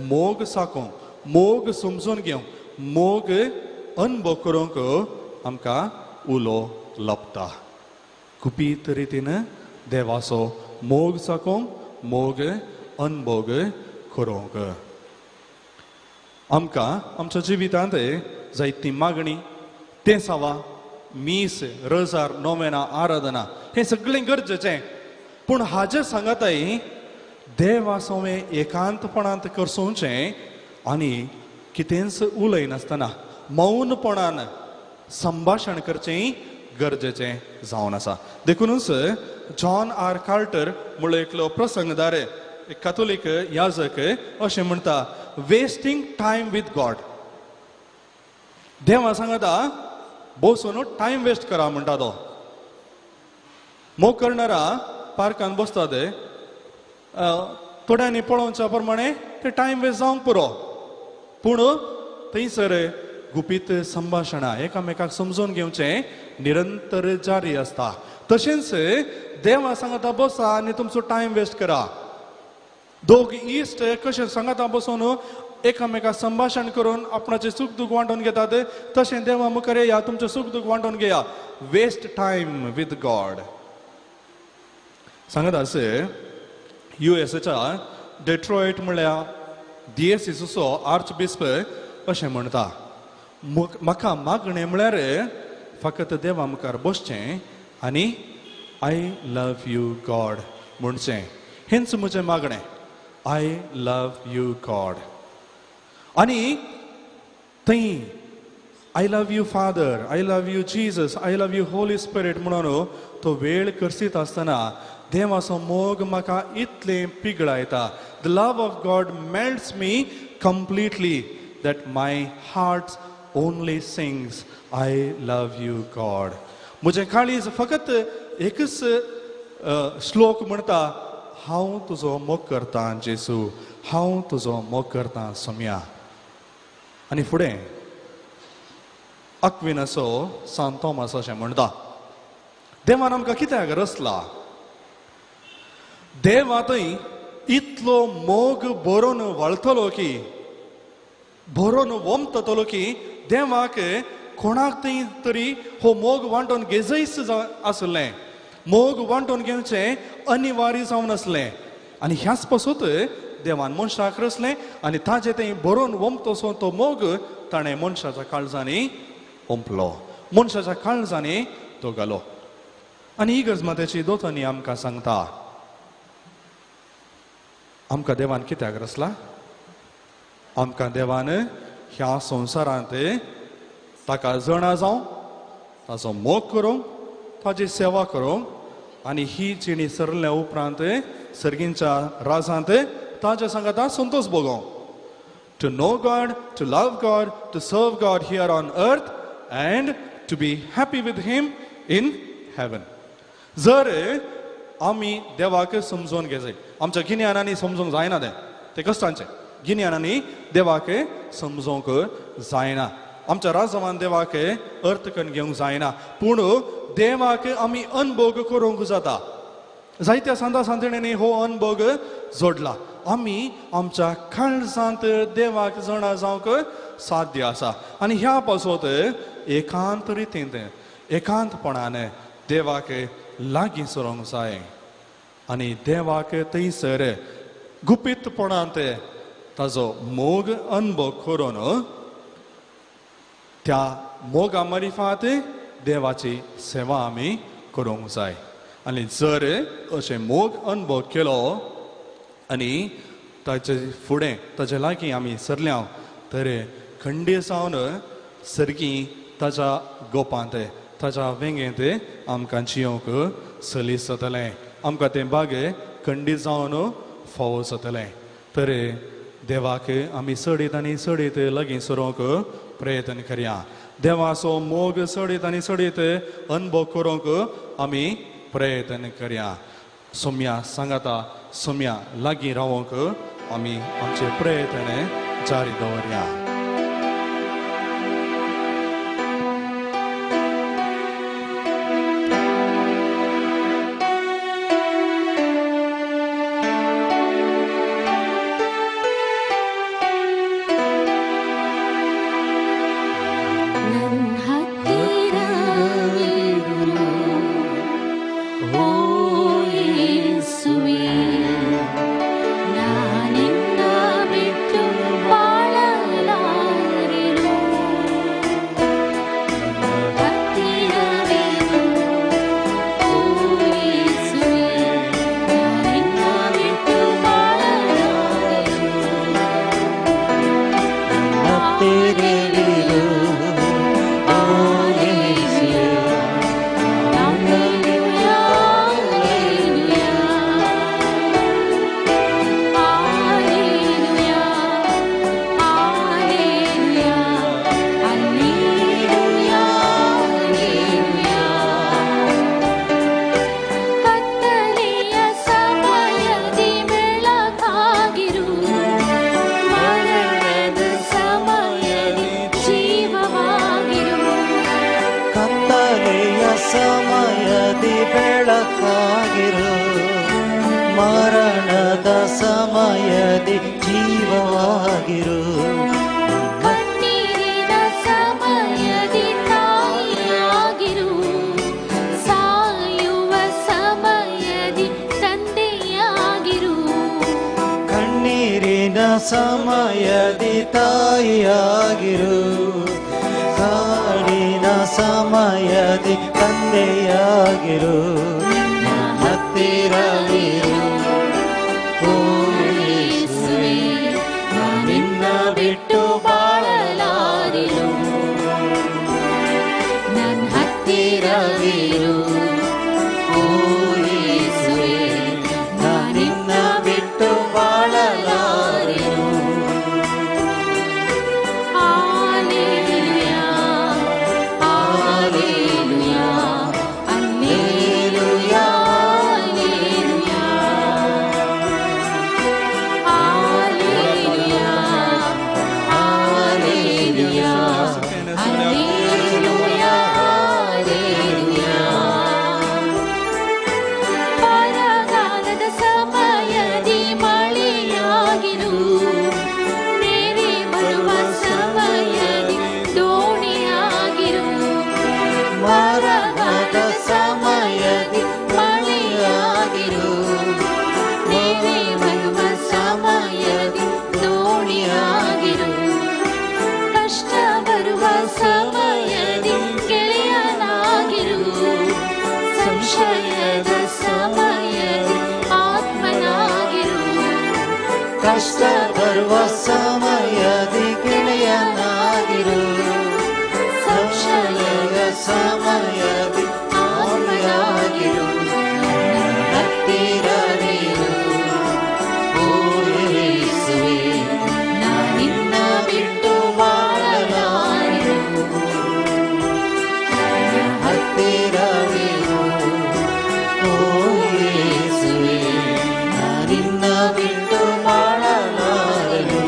मोग साकोवंक, मोग समजून घेवंक, मोग अनुभव करूंक आमकां उलो लपता. गुपीत रितीन देवाचो मोग साकोवंक, मोग अनुभव करूंक आमकां आमच्या जिवितांत जायती मागणी, तेसावा, मीस, रजार, नोवेना, आराधना हें सगळें गरजेचें, पूण हाजे सांगाताय देवा सवें एकांतपणांत करसोवचें आनी कितेंच उलयनासतना मौनपणान संभाशण करचें गरजेचें जावन आसा. देखुनूच जॉन आर कार्टर म्हणलो एकलो प्रसंगदार, एक कातोलीक याजक अशें म्हणटा, वेस्टींग टायम विथ गॉड. देवा सांगता बसून टायम वेस्ट करा म्हणटा तो. मोग करणारा पार्कान बसता ते थोड्यांनी पळोवच्या प्रमाणे ते टायम वेस्ट जावंक पुरो, पूण थंयसर गुपीत संभाशणां एकामेकाक समजून घेवचें निरंतर जारी आसता. तशेंच देवा सांगता बसा आनी तुमचो टायम वेस्ट करा. दोग इश्ट कशें सांगता बसून एकामेकाक संभाशण करून आपणाचें सूख दूख वांटून घेतात, तशें देवा मुखार येया, तुमचें सूख दूख वांटून घेया. वेस्ट टायम विथ गॉड. सांगत आसे युएसएच्या डेट्रॉयट म्हळ्यार दियेसिसो आर्च बिस्प अशें म्हणटा, म्हाका मागणें म्हळ्यार फकत देवा मुखार बसचें आनी I love you God म्हणचें, हेंच म्हजें मागणें, I love you God. आनी थंय I love you father, I love you Jesus, I love you holy spirit म्हणून तो वेळ करसीत आसतना देवाचो मोग म्हाका इतलें पिगळायता. The love of God melts me completely that my heart only sings I love you God. म्हजें काळीज फकत एकच श्लोक म्हणटा, हांव तुजो मोग करतां जेसू, हांव तुजो मोग करतां सोम्या. आनी फुडें अक्विनासो सांत थॉमस अशें म्हणटा, देवान आमकां कित्याक रचला? देवा थंय इतलो मोग बरोवन वळतलो की, बरोवन वमतलो की देवाक कोणाक थंय तरी हो मोग वांटून घेजयच आसलें, मोग वांटून घेवचें अनिवार्य जावन आसलें. आनी ह्याच पासून देवान मनशाक रचलें आनी ताजे थंय बरोवन वमतसो तो मोग ताणें मनशाच्या काळजांनी ओंपलो, मनशाच्या काळजांनी तो घालो. आनी ही गज मातेची दोतोनी आमकां सांगता, आमकां देवान कित्याक रचला? आमकां देवान ह्या संवसारांत ताका जाणा जावं, ताचो मोग करूंक, ताची सेवा करूंक आनी ही जिणी सरल्या उपरांत सर्गींच्या राजांत ताच्या सांगाता Santosh भोगोवंक. To know God, to love God, to serve God here on earth and to be happy with him in heaven. जर आमी देवाक समजून घेजाय, आमच्या गिन्यानांनी समजूंक जायना, तें तें कश्टांचें गिन्यानांनी देवाक समजूंक जायना, आमच्या राजवान देवाक अर्थ करून घेवंक जायना, पूण देवाक आमी अनभोग करूंक जाता. जायत्या सांता सांतणेंनी हो अनभोग जोडला. आमी आमच्या काळजांत देवाक जाणा जावंक साध्य आसा आनी ह्या पासत एकांत रितीन एकांतपणान देवाक लागीं सरोंक जाय आनी देवाक थंयसर गुपीतपणांत ताजो मोग अनुभव करून त्या मोगा मारिफात देवाची सेवा आमी करूंक जाय. आनी जर अशें मोग अनुभव केलो आनी ताचे फुडें ताचे लागीं आमी सरल्या तर खंडे जावन सर्गी ताच्या गोपांत ताच्या वेंगेंत आमकां जियोंक सलीस जातलें, आमकां तें बाग खंडी जावन फावो जातलें। तर देवाक आमी चडीत आनी चडीत लागीं सरोंक प्रयत्न करया, देवाचो मोग चडीत आनी चडीत अनुभव करूंक आमी प्रयत्न करया। सोम्या सांगाता सोम्या लागीं रावंक आमी आमचे प्रयत्न जारी दवरया। ಸಮಯದಿ ತಾಯಿಯಾಗಿರು, ಕಾಡಿನ ಸಮಯದಿ ತಂದೆಯಾಗಿರು, ಹತ್ತಿರವಿರು ಓ ಯೇಸುವೇ, ನಿನ್ನ ಬಿಟ್ಟು ಬಾಳಲಾರೆನು, ನನ್ನ ಹತ್ತಿರವಿರು ಓ ಯೇಸುವೇ, ನಿನ್ನ ಬಿಟ್ಟು ಬಾಳಲಾರೆನು. ಕಷ್ಟ ಬರುವ ಸಮಯದಿ ಗೆಳೆಯನಾಗಿರು, ಸಂಶಯದ ಸಮಯದಿ ಆತ್ಮನಾಗಿರು, ಹತ್ತಿರವಿರು ಓ ಯೇಸುವೇ, ನಿನ್ನ ಬಿಟ್ಟು ಬಾಳಲಾರೆನು, ಹತ್ತಿರವಿರು ಓ ಯೇಸುವೇ, ನಿನ್ನ ಬಿಟ್ಟು ಬಾಳಲಾರೆನು.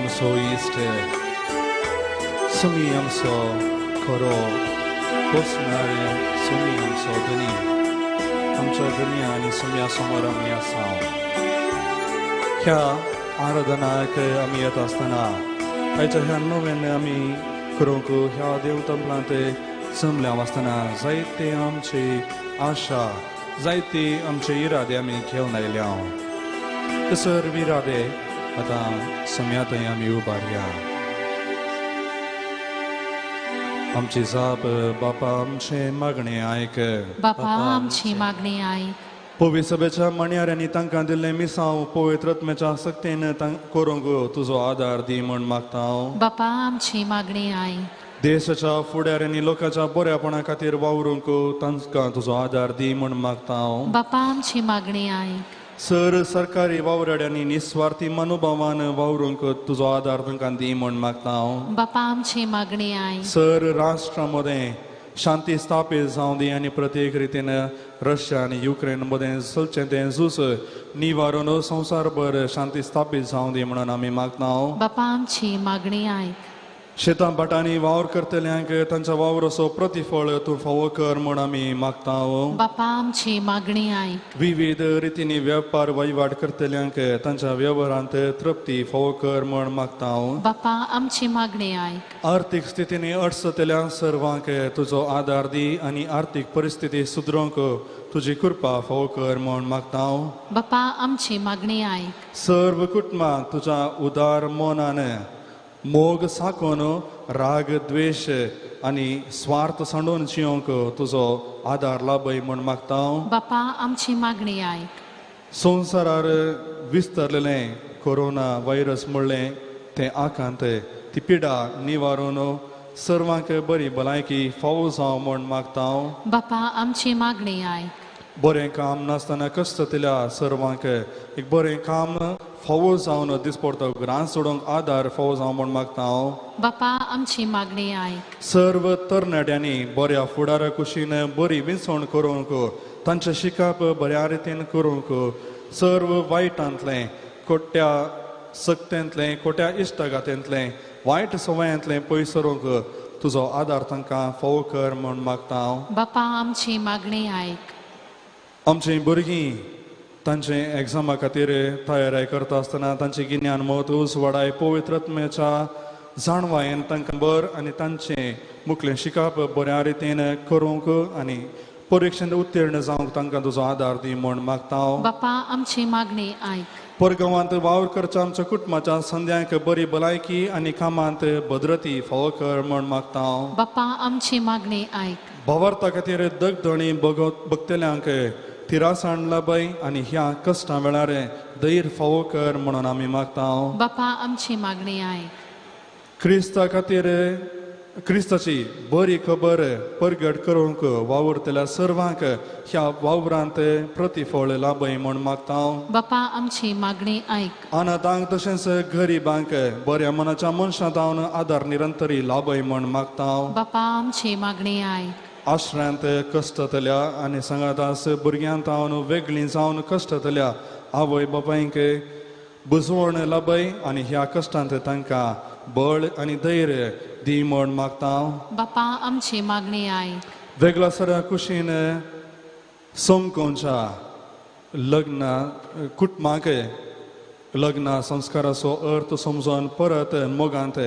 आमचो इश्ट, सुमी आमचो खरो पोसणार, सुमी आमचो धनी, आमच्या धनी आनी सुम्या समोर आमी आसा. ह्या आराधनाक आमी येता आसतना आयच्या ह्या नव्यान आमी करूंक ह्या देव तंपलांत जमल्या आसतना जायते आमची आशा, जायते आमचे इरादे आमी घेवन आयल्या. ते सर्व इरादे आतां सम्या थंय आमी उबारया. आमची जाप बापा आमचे मागणें आयक. बापा आमची मागणी आयक. पवित्र सभेच्या मणयाऱ्यांनी तांकां दिल्लें मिसांव पवित्र आत्म्याच्या सक्तेन करूंक तुजो आदार दी म्हूण मागता हांव. बापा आमची मागणी आयक. देशाच्या फुडाऱ्यांनी लोकांच्या बऱ्यापणा खातीर वावरूंक तांकां तुजो आदार दी म्हूण मागता हांव. बापा आमची मागणी आयक. सर सरकारी वावराड्यांनी निस्वार्थी मनोभावान वावरूंक तुजो आदार तांकां दी म्हूण मागता हांव. बापा आमची मागणी आयक. सर राष्ट्रा मदें शांती स्थापीत जावं दी आनी प्रत्येक रितीन रशिया आनी युक्रेन मदें चलचें तें झूज निवारून संवसारभर शांती स्थापीत जावं दी म्हणून आमी मागता हांव. बापा आमची मागणी आयक. शेतां भाटांनी वावर करतल्यांक तांच्या वावराचो प्रतिफळ तूं फावो कर म्हूण आमी मागता. बापा आमची मागणी आयक. विविध रितींनी वेपार वहिवाट करतल्यांक तांच्या वेव्हारांत तृप्ती फावो कर म्हूण मागता. बापा आमची मागणी आयक. आर्थीक स्थितींनी अडचतल्या सर्वांक तुजो आदार दी आनी आर्थीक परिस्थिती सुदरूंक तुजी कृपा फावो कर म्हूण मागता. बापा आमची मागणी आयक. सर्व कुटुंबां तुज्या उदार मनान मोग साकोन राग द्वेश आनी स्वार्थ सांडून जियोंक तुजो आदार लाभय म्हूण मागता. बापा आमची मागणी आयक. संवसारार विस्तारलेलें कोरोना व्हायरस म्हणलें तें आकांत ती पिडा निवारून सर्वांक बरी भलायकी फावो जावं म्हूण मागता. बापा आमची मागणी आयक. बरें काम नासतना कश्टतल्या सर्वांक एक बरें काम फावो जावन दिसपडतो ग्रांस सोडूंक आदार फावो जावं म्हूण मागता हांव. बापा आमची मागणी आयक. सर्व तरणाट्यांनी बऱ्या फुडारा कुशीन बरी विंचवण करूंक तांचें शिकप बऱ्या रितीन करूंक सर्व वायटांतलें खोट्या सक्तेंतलें खोट्या इश्टागातेंतलें वायट सवयांतलें पयस सरूंक तुजो आदार तांकां फावो कर म्हूण मागता हांव. बापा आमची मागणी आयक. आमचीं भुरगीं तांचे एग्जामा खातीर तयारी करता आसतना तांचें गिन्यान मत उजवाडाय पवित्र आत्म्याच्या जाणवायेन तांकां बर आनी तांचें मुखलें शिकप बऱ्या रितीन करूंक आनी परिक्षेंत उत्तीर्ण जावंक तांकां तुजो आदार दी म्हूण मागता हांव. बापा आमची मागणी आयक. परगांवांत वावर करच्या आमच्या कुटुंबाच्या संद्यांक बरी भलायकी आनी कामांत भद्रती फावो कर म्हूण मागता हांव. बापा आमची मागणी आयक. भावार्था खातीर दगदणी बघतल्यांक तिरासाण लाभय आनी ह्या कश्टां वेळार धैर्य फावो कर म्हणून आमी मागता. बापा आमची मागणी आयक. क्रिस्ता खातीर क्रिस्ताची बरी खबर परगट करूंक वावुरतल्या सर्वांक ह्या वावरांत प्रतिफळ लाभय म्हूण मागता. बापा आमची मागणी आयक. अनाथांक तशेंच गरिबांक बऱ्या मनाच्या मनशां जावन आदार निरंतरी लाभय म्हूण मागता. बापा आमची मागणी आयक. आश्रयांत कश्टतल्या आनी सांगातास भुरग्यांत जावन वेगळीं जावन कश्टतल्या आवय बापायंक बुजवण लाभय आनी ह्या कश्टांत तांकां बळ आनी धैर्य दी म्हूण मागता. बापा आमची मागणी आयक. वेगळ्या सरा कुशीन समकोनच्या लग्न कुटुंबाक लग्न संस्काराचो अर्थ समजून परत मोगांत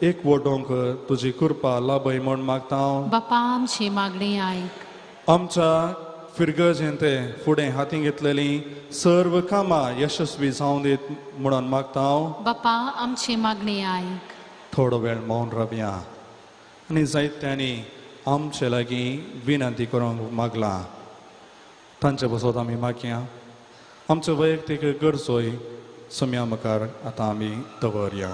एक वडोवंक तुजी कृपा लाभय म्हूण मागता. बापा आमची मागणी आयक. आमच्या फिरगजेंत फुडें हातीं घेतलेलीं सर्व कामां यशस्वी जावं दीत म्हणून मागता. बापा आमची मागणी आयक. थोडो वेळ मौन रावया आनी जायत्यांनी आमचे लागीं विनंती करूंक मागला तांचे बसत आमी मागया. आमच्यो वैयक्तीक गरजोय सम्या मुखार आतां आमी दवरया.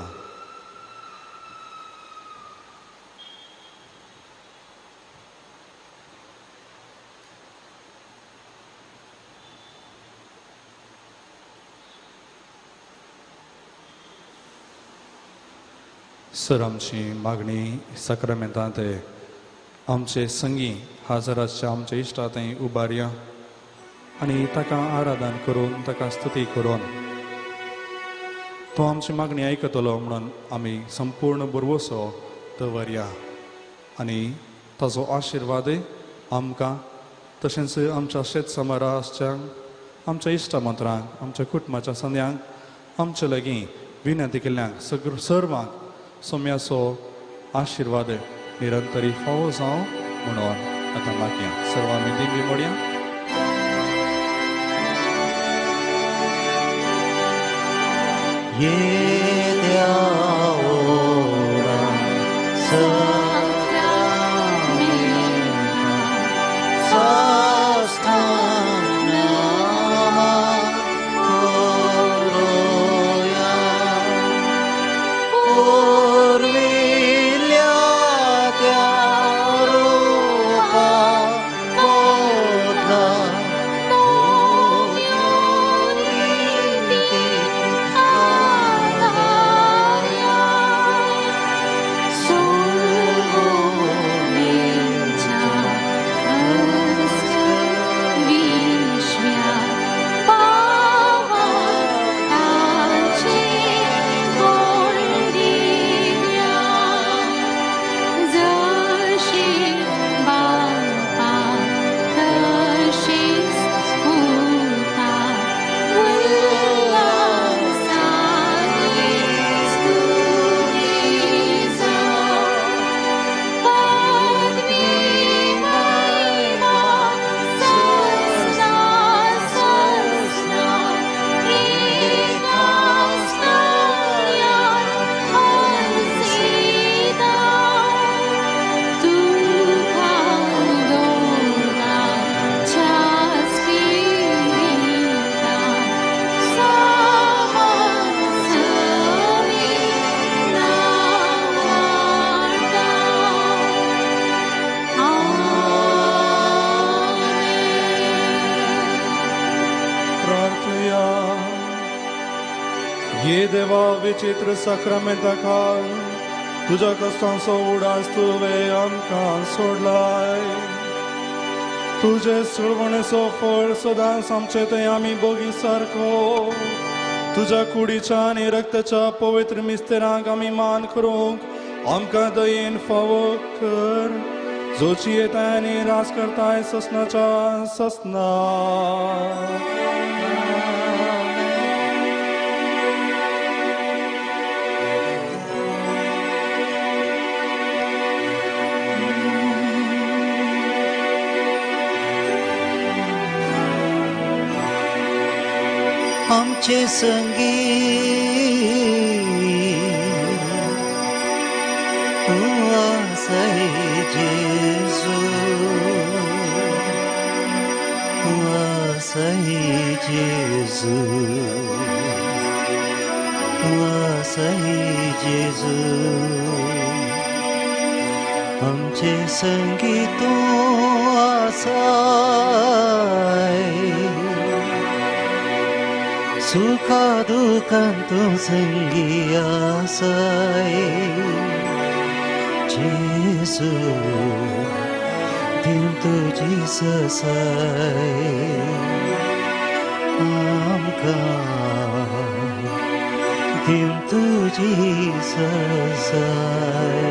सर आमची मागणी साक्रामेंतांत आमचे संगी हजर आसच्या आमच्या इश्टा थंय उबारया आनी ताका आराधन करून ताका स्तुती करून तो आमची मागणी आयकतलो म्हणून आमी संपूर्ण भरवसो दवरया आनी ताजो आशिर्वादय आमकां तशेंच आमच्या शेत समाराच्या आमच्या इश्टा मंत्रांक आमच्या कुटुंबाच्या संद्यांक आमच्या लागीं विनंती केल्ल्यांक सगळ्या सर्वांक सोम्याचो आशिर्वाद निरंतरी फावो जावं म्हणून आतां मागया. सर्व आमी दिंबी मोडया. येद्या ओडा विचित्र साक्रामेंता खाल तुज्या कश्टांचो उडास तुवें आमकां सोडलाय. तुजे सुळवणेचो फळ सदांच आमचे थंय आमी बोगी सारको तुज्या कुडीच्या आनी रक्ताच्या पवित्र मिस्तेरांक आमी मान करूंक आमकां दयेन फावो कर, जोची येताय आनी राज करताय ससनाच्या ससना. आमचे संगी तूं आसाय जेजू, तूं आसाय जेजू, तूं आसाय जेजू. आमचे संगी तूं आसाय, सुखा दुखान तूं संगी आसाय जेजू, दिवन तुजी ससाय आमकां, दिवन तुजी ससाय.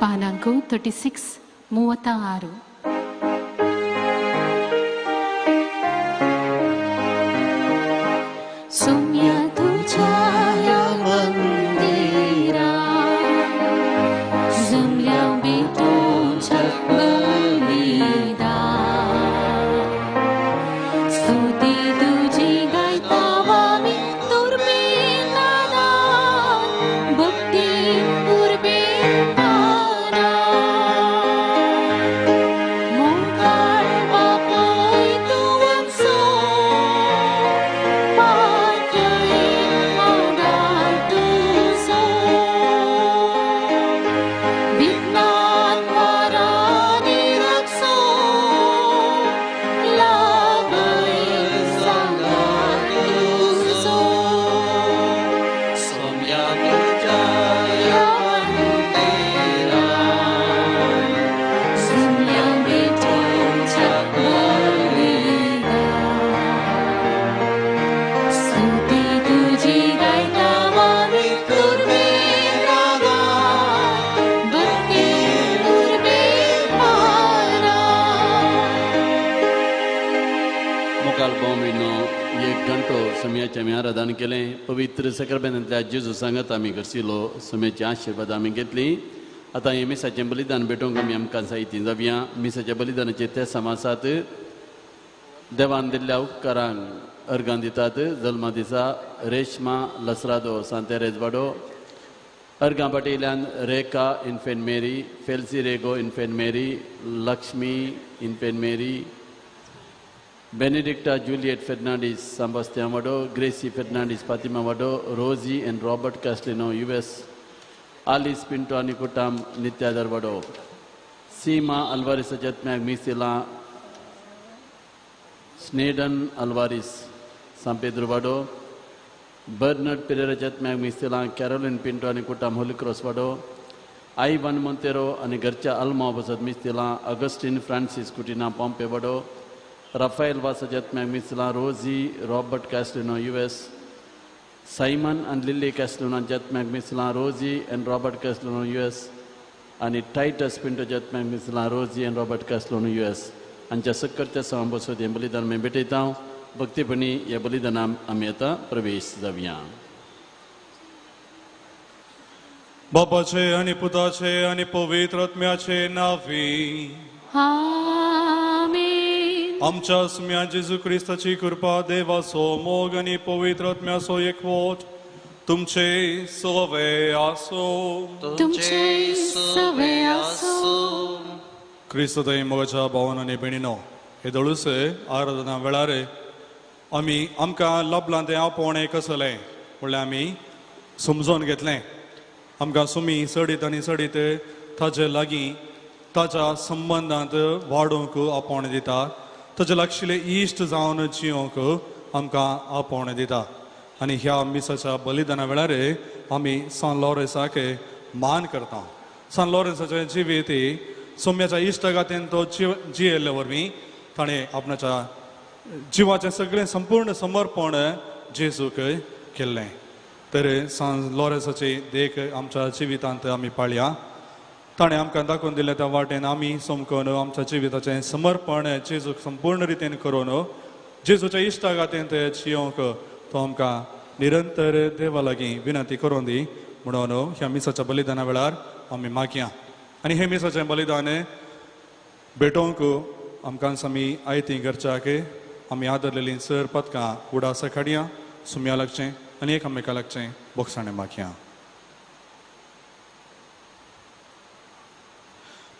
पानांक 36 36. सुम्या तुझ्या या मंदिरा जमल्या तुझ्या बलिदान स्तुती तुझी गायता आमी तुर्बे नादान भक्ती उर्बे मोगाळ बापाय तुवंचो पातळी आदार तुजो विघ्नान वारांनी राखचो लाभय सांगात तुजो सोम्या तुझ्या या मंदिरात सुम्या तुझ्या बलिदान स्तुती तुझी गायता आमी तुर्बे नादान भक्ती उर्बे भारान. मुखाल भाव एक घंटो सम्याचें आमी आराधन केलें. पवित्र सक्रमेंतांतल्या जेजू सांगात आमी घरसिलो सम्याचे आशिर्वाद आमी घेतली. आतां हें मिसाचें बलिदान भेटोवंक आमी आमकां जायतीं जावया. मिसाच्या बलिदानाचे ते समासात देवान दिल्ल्या उपकारांक अर्गां दितात. जल्मा दिसा रेशमा लसरादो सांतेरेज वाडो, अर्गां पाटयल्यान Rekha infant Mary, Felcy Rego infant Mary, Lakshmi infant Mary, Benedicta Juliet Fernandes सांबास्त्या Wado, Gracy Fernandes Fatima Wado, Rosy and Robert Castelino US, Alice Pinto आनी कुटाम नित्यादर वाडो, सीमा अल्वारीस जत्म्याक मिसिला स्नेडन अल्वारीस सांपेद्र वाडो, बर्नर्ड पिरेरा जत्म्याक मिसिला कॅरोलिन पिंटो आनी कुटाम होलीक्रॉस वाडो, आयवन मोंतेरो आनी घरच्या अल्मा बसत मिस्तिला ऑगस्टीन फ्रांसीस कुटिना पॉम्पे वाडो, राफायल वासा जत्म्याक मिसला Rosy Robert Castelino US, Simon आनी लिल्ली कॅस्टलिनो जत्म्याक मिसला Rosy and Robert Castelino US आनी टायटस पिंटो जत्म्याक मिसला Rosy and Robert Castelino US. हांच्या सक्करच्या सवां बसत हें बलिदान आमी भेटयता. भक्तीपणी ह्या बलिदानान आमी आतां प्रवेश जावया. बापाचे आनी पुताचे आनी पवित्र आत्म्याचे नांवी आमेन. आमच्या सुम्या जेजू क्रिस्ताची कृपा, देवाचो मोग आनी पवित्र आत्म्याचो एकवट तुमचे सवे आसो. तुमचे सवे आसो. क्रिस्त थंय मोगाच्या भावन आनी भयणीनो, हे दळूस आराधना वेळार आमी आमकां लबलां तें आपोवणें कसलें म्हणल्यार आमी समजोन घेतलें. आमकां सुमी चडीत आनी चडीत ताजे लागीं ताच्या संबंदांत वाडोवंक आपोवणें दिता. ताजे लागशिल्ले इश्ट जावन जियोंक आमकां आपोवणें दिता. आनी ह्या मिसाच्या बलिदाना वेळार आमी सान लॉरेन्साक मान करता. सान लॉरेन्साचें जिवीत सोम्याच्या इश्टागातीन तो जियेल्ले वरवीं ताणें आपणाच्या जिवाचें सगळें संपूर्ण समर्पण जेजूक केल्लें. तर सान लॉरेन्साची देख आमच्या जिवितांत आमी पाळया. ताणें आमकां दाखोवन दिलें त्या वाटेन आमी समकून आमच्या जिविताचें समर्पण जेजूक संपूर्ण रितीन करून जेजूच्या इश्टागातीन जियोंक तो आमकां निरंतर देवा लागीं विनंती करून दी म्हणून ह्या मिसाच्या बलिदाना वेळार आमी मागया. आनी हे मिसाचें बलिदान भेटोवंक आमकां आमी आयतीं घरच्याक आमी आदरलेलीं सर पदकां उडासा काडया, सुम्या लागचें आनी एकामेका लागचें बोगसाणें मागया.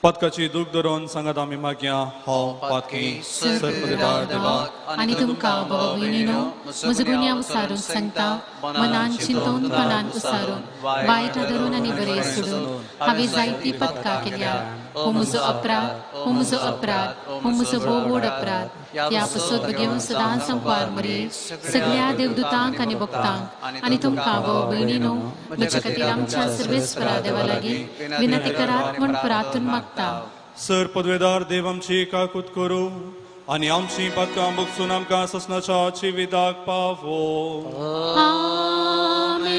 पदकाची दूख धरून सांगात आमी मागया. हांव पातकी सर्पदेदार देवा आनी तुमकां भाव भयणीनो म्हजो गुन्यांव उसारून सांगता, मनान चिंतून मनान उसारून वायट धरून आनी बरें सोडून हांवें जायतीं पदकां केल्या. हो म्हजो अपराध, हो म्हजो अपराध, हो म्हजो भोव व्हड अपराध. ह्या पसत घेवन सदांच संपार मरे सगळ्या देवदूतांक आनी भक्तांक आनी तुमकां भाव भयणीनो म्हजे खातीर आमच्या सर्वेस्परा देवा लागीं विनंती करात म्हूण प्रार्थून मागता. सर पदवेदार देव आमची काकूत करूं आनी आमची पातकां भोगसून आमकां ससनाच्या जिविताक पावो. आमेन.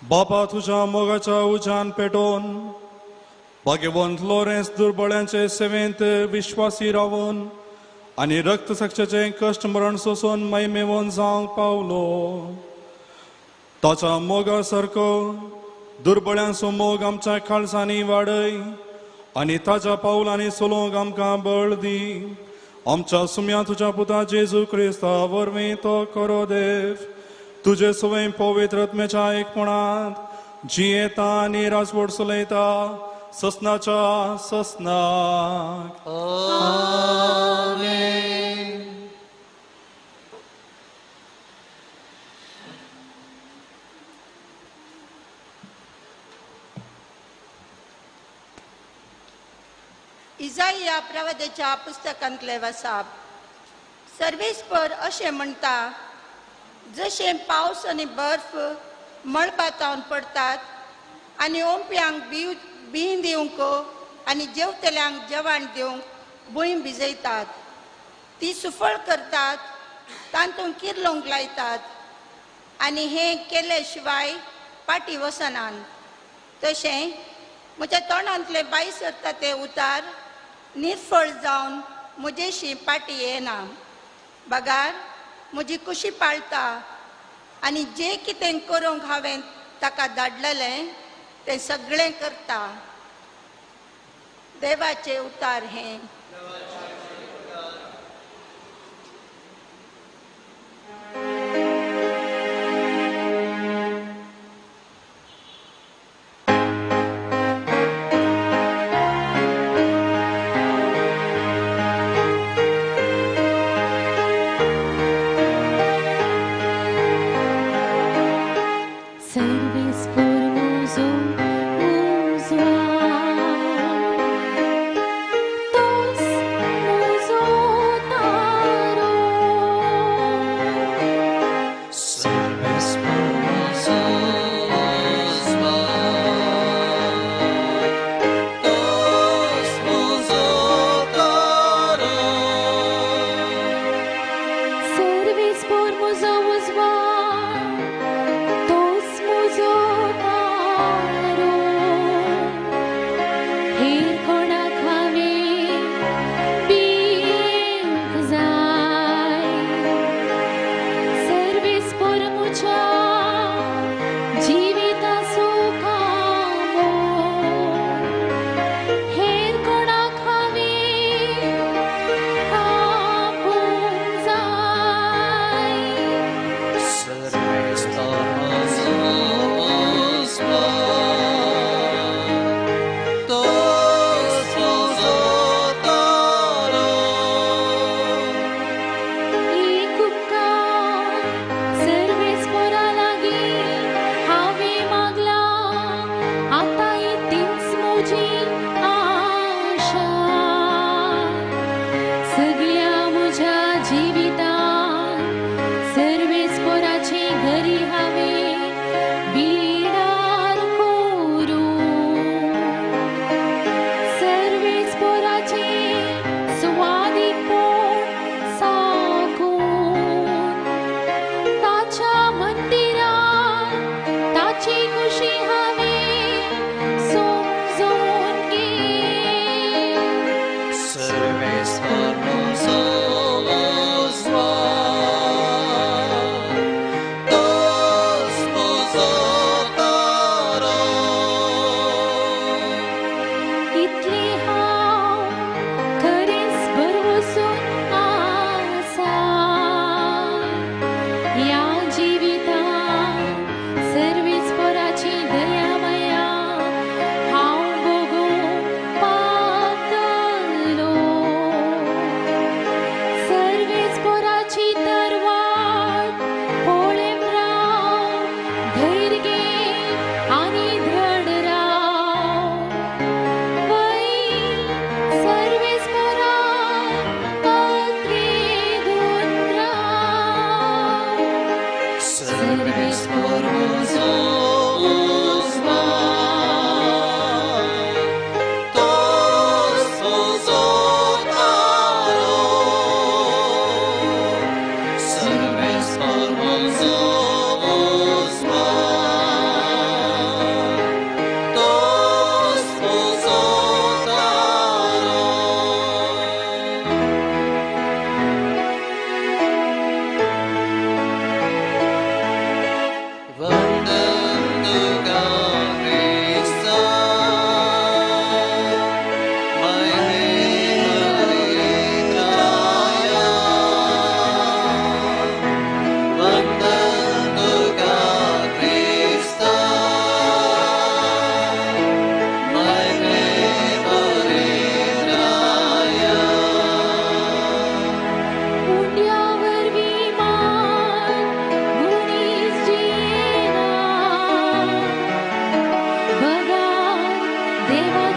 बापा तुज्या मोगाच्या उज्यान पेटोवन भाग्यवंत लॉरेन्स दुर्बळ्यांचे सेवेंत विश्वासी रावन आनी रक्तसाक्षाचें कश्ट मरण सोसून महिमेवन जावंक पावलो. ताच्या मोगा सारको दुर्बळ्यांचो मोग आमच्या काळजांनी वाडय आनी ताच्या पावलांनी चलोवंक आमकां बळ दी. आमच्या सुम्या तुज्या पुता जेजू क्रिस्ता वरवीं तो करो देव तुजे सवय पवित्र आत्म्याच्या एकपणांत जियेता आनी राजवट चलयता ससनाच्या ससनाक. आमेन. इजाइया प्रवादाच्या पुस्तकांतले वसाप. सर्वेस्पर अशें म्हणटा, जशें पावस आनी बर्फ मळबातावन पडटात आनी ओंपयांक बीं दिवंक आनी जेवतल्यांक जेवण दिवंक भूंय भिजयतात, ती सुफळ करतात, तातूंत किर्लोंक लायतात आनी हें केले शिवाय पाटी वचनात, तशें म्हज्या तोंडांतले बाय सरता ते उतार निर्फळ जावन म्हजेशी पाटी येना, बगार म्हजी कुशी पाळता आनी जें कितें करूंक हांवें ताका धाडलेलें तें सगळें करता. देवाचें उतार हें. धैर्य आणि धड राव.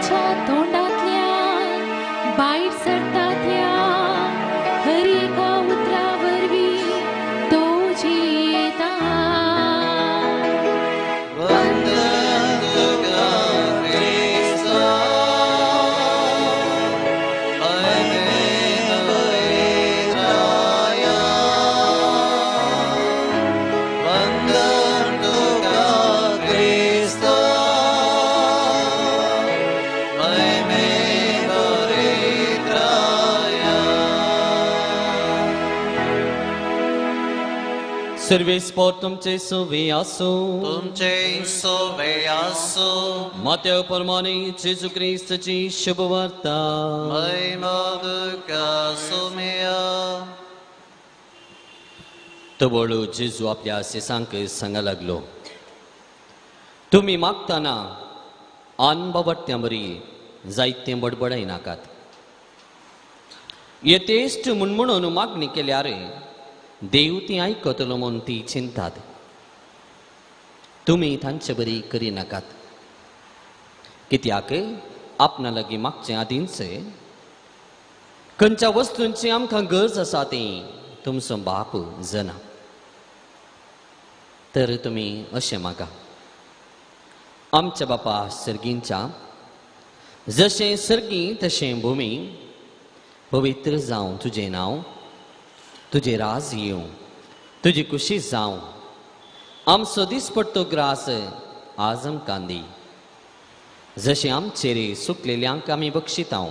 ताच्या तोंडांतल्यान भायर सरता त्या हर एका उतरा वरवीं तो जियेता. सर्वेस्पोर तुमचे सुवे आसूं. तुमचे सुवे आसूं. मातेव प्रमाणे जेजू क्रिस्ताची शुभवार्ता. महिमा तुका सुमिया. तवळू जेजू आपल्या शिसांक सांगा लागलो, तुमी मागतना आन बाबट्ट्यां बरी जायतें बडबडाय नाकात. यथेश्ट म्हूण म्हणून मागणी केल्यार देव ती आयकतलो म्हूण ती चिंतात. तुमी तांचे बरी करिनाकात, कित्याक आपणा लागीं मागचें आदींच खंयच्या वस्तूंची आमकां गरज आसा ती तुमचो बाप जना. तर तुमी अशें मागा, आमच्या बापा सर्गींच्या, जशें सर्गी तशें भुमी, पवित्र जावं तुजें नांव, तुजें राज येवं, तुजी खुशी जावं, आमचो दिसपट्टो ग्रास आज आमकां दी, जशें आमचेर सुकलेल्यांक आमी बक्षितांव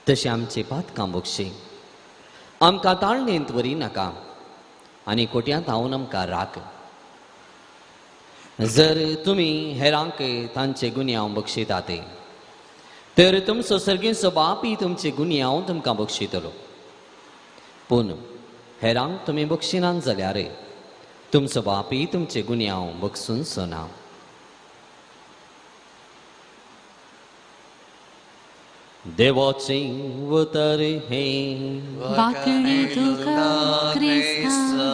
तशें आमचे पातकां बक्षी, आमकां ताळणेंत व्हरी नाका आनी कोट्यांत हांवन आमकां राख. जर तुमी हेरांक तांचे गुन्यांव बक्षितात तर तुमचो सर्गींचो बापय तुमचे गुन्यांव तुमकां बक्षितलो. पूण हेरांक तुमी बक्षिनात जाल्यार तुमचो बापय तुमचे गुन्यांव बक्षूनचो ना. देवाचें उतर हें. वाकणे तुका क्रिस्ता.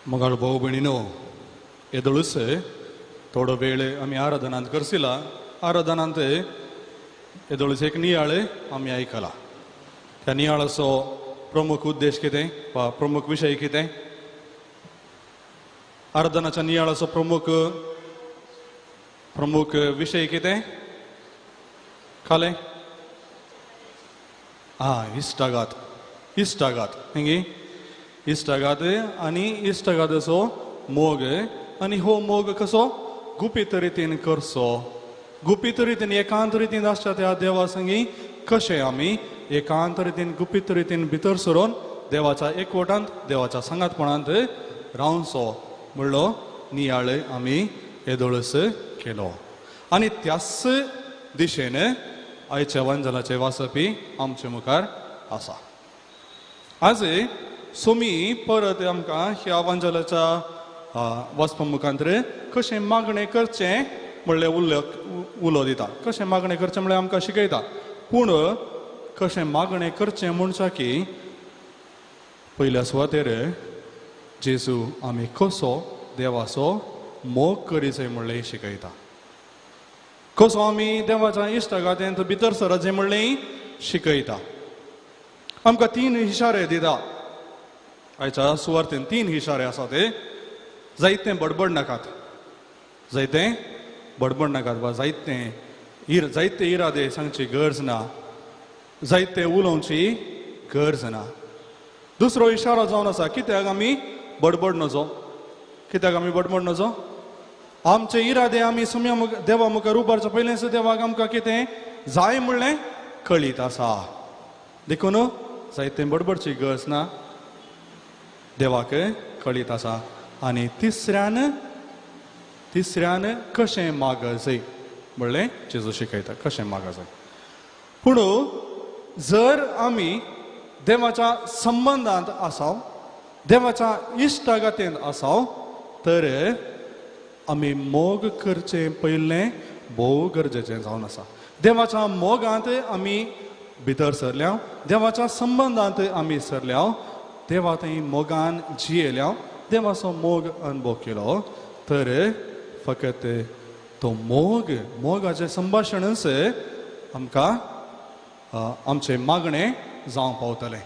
मगाळ भाऊ भयणीनो, येदोळूच थोडो वेळ आमी आराधनांत करसिला. आराधनांत येदोळूच एक नियाळ आमी आयकला. त्या नियाळाचो प्रमुख उद्देश कितें वा प्रमुख विशय कितें? आराधनाच्या नियाळाचो प्रमुख प्रमुख विशय कितें? खालें आं, इश्टागात. इश्टागात हिंगी इश्टागात आनी इश्टागाताचो मोग, आनी हो मोग कसो गुपीत रितीन करचो, गुपीत रितीन एकांत रितीन आसच्या त्या देवा संगी कशें आमी एकांत रितीन गुपीत रितीन भितर सरून देवाच्या एकवटांत देवाच्या सांगातपणांत रावचो म्हणलो नियाळ आमी येदोळस केलो. आनी त्याच दिशेन आयच्या वंजलाचे वाचपी आमचे मुखार आसा. आज सोमी परत आमकां ह्या वांजलाच्या वाचपा मुखांतर कशें मागणें करचें म्हणलें उलो दिता, कशें मागणें करचें म्हणल्यार आमकां शिकयता. पूण कशें मागणें करचें म्हणच्या की पयल्या सुवातेर जेजू आमी कसो देवाचो मोग करीचो म्हणलें शिकयता, कसो आमी देवाच्या इश्टागातेंत भितर सरचें म्हणलें शिकयता. आमकां तीन इशारे दिता आयच्या सुवार्तेन. तीन इशारे आसा ते. जायतें बडबड नाकात, जायतें बडबड नाकात वा जायतें जायते इरादे सांगची गरज ना, जायते उलोवची गरज ना. दुसरो इशारो जावन आसा कित्याक आमी बडबड नजो, कित्याक आमी बडबड नजो? आमचे इरादे आमी सुम्या देवा मुखार उबारच्या पयलेंच देवाक आमकां कितें जाय म्हणलें कळीत आसा. देखून जायतें बडबडची गरज ना, देवाक कळीत आसा. आनी तिसऱ्यान तिसऱ्यान कशें मागजय म्हणलें जेजू शिकयता, कशें मागजय. पूण जर आमी देवाच्या संबंदांत आसाव, देवाच्या इश्टागतेंत आसाव, तर आमी मोग करचें पयलें भोव गरजेचें जावन आसा. देवाच्या मोगांत आमी भितर सरल्या, देवाच्या संबंदांत आमी सरल्या, देवा थंय मोगान जियेल्या, देवाचो मोग अनुभव केलो तर फकत तो मोग, मोगाचें संभाशणच आमकां आमचें मागणें जावंक पावतलें.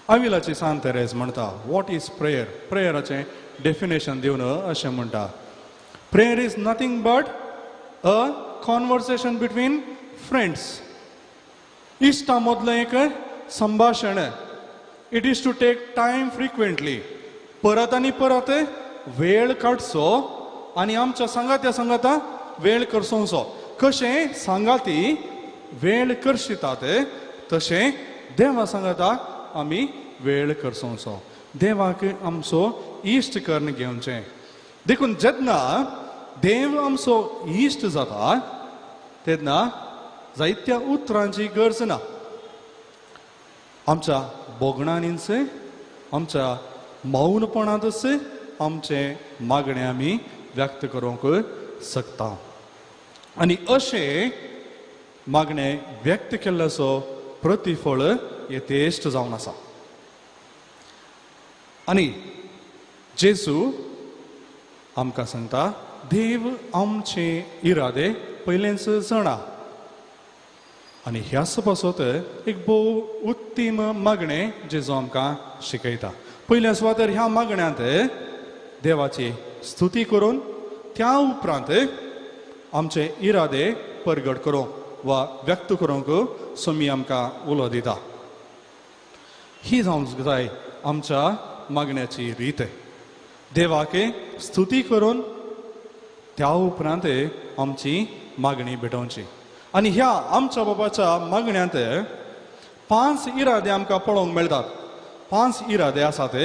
आविलाची सांत तेरेज म्हणटा, what is prayer? प्रेयराचें डेफिनेशन दिवन अशें म्हणटा, prayer is nothing but a conversation between friends. इश्टा मदलें एक संभाशण. It is to take time frequently. परत आनी परत वेळ काडचो आनी आमच्या सांगात्या सांगाता वेळ करसोवचो. कशें सांगाती वेळ करशितात तशें देवा सांगाता आमी वेळ करसोवचो. देवाक आमचो इश्ट करून घेवचें. देखून जेन्ना देव आमचो इश्ट जाता तेन्ना जायत्या उतरांची गरज ना. आमच्या बोगणांनीच, आमच्या मौनपणांतच आमचें मागणें आमी व्यक्त करूंक शकता. आनी अशें मागणें व्यक्त केल्ल्याचो प्रतिफळ यथेश्ट जावन आसा. आनी जेजू आमकां सांगता, देव आमचे इरादे पयलेंच जाणा. आनी ह्याच पासत एक भोव उत्तीम मागणें जेजू आमकां शिकयता. पयल्या सुवातेर ह्या मागण्यांत देवाची स्तुती करून त्या उपरांत आमचे इरादे परगट करूंक वा व्यक्त करूंक स्वामी आमकां उलो दिता. ही जावंक जाय आमच्या मागण्याची रीत. देवाक स्तुती करून त्या उपरांत आमची मागणी भेटोवची. आनी ह्या आमच्या बाबाच्या मागण्यांत 5 इरादे आमकां पळोवंक मेळटात. 5 इरादे आसात.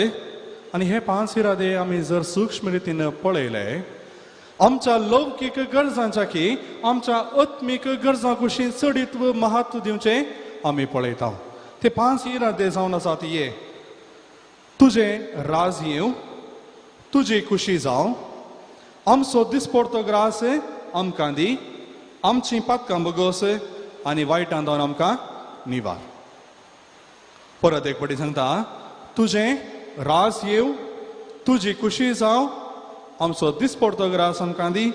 आनी हे 5 इरादे आमी जर सूक्ष्म रितीन पळयले, आमच्या लौकीक गरजांच्या की आमच्या आत्मीक गरजां कुशीन चडीत महत्व दिवचें आमी पळयता. ते 5 इरादे जावन आसात हे: तुजें राज येवं, तुजी खुशी जावं, आमचो दिसपडतो ग्रास आमकां दी, आमची पातकां बगोस आनी वायटां जावन आमकां निवार. परत एक फावटी सांगता, तुजें राज येवं, तुजी खुशी जावं, आमचो दिसपडतो ग्रास आमकां दी,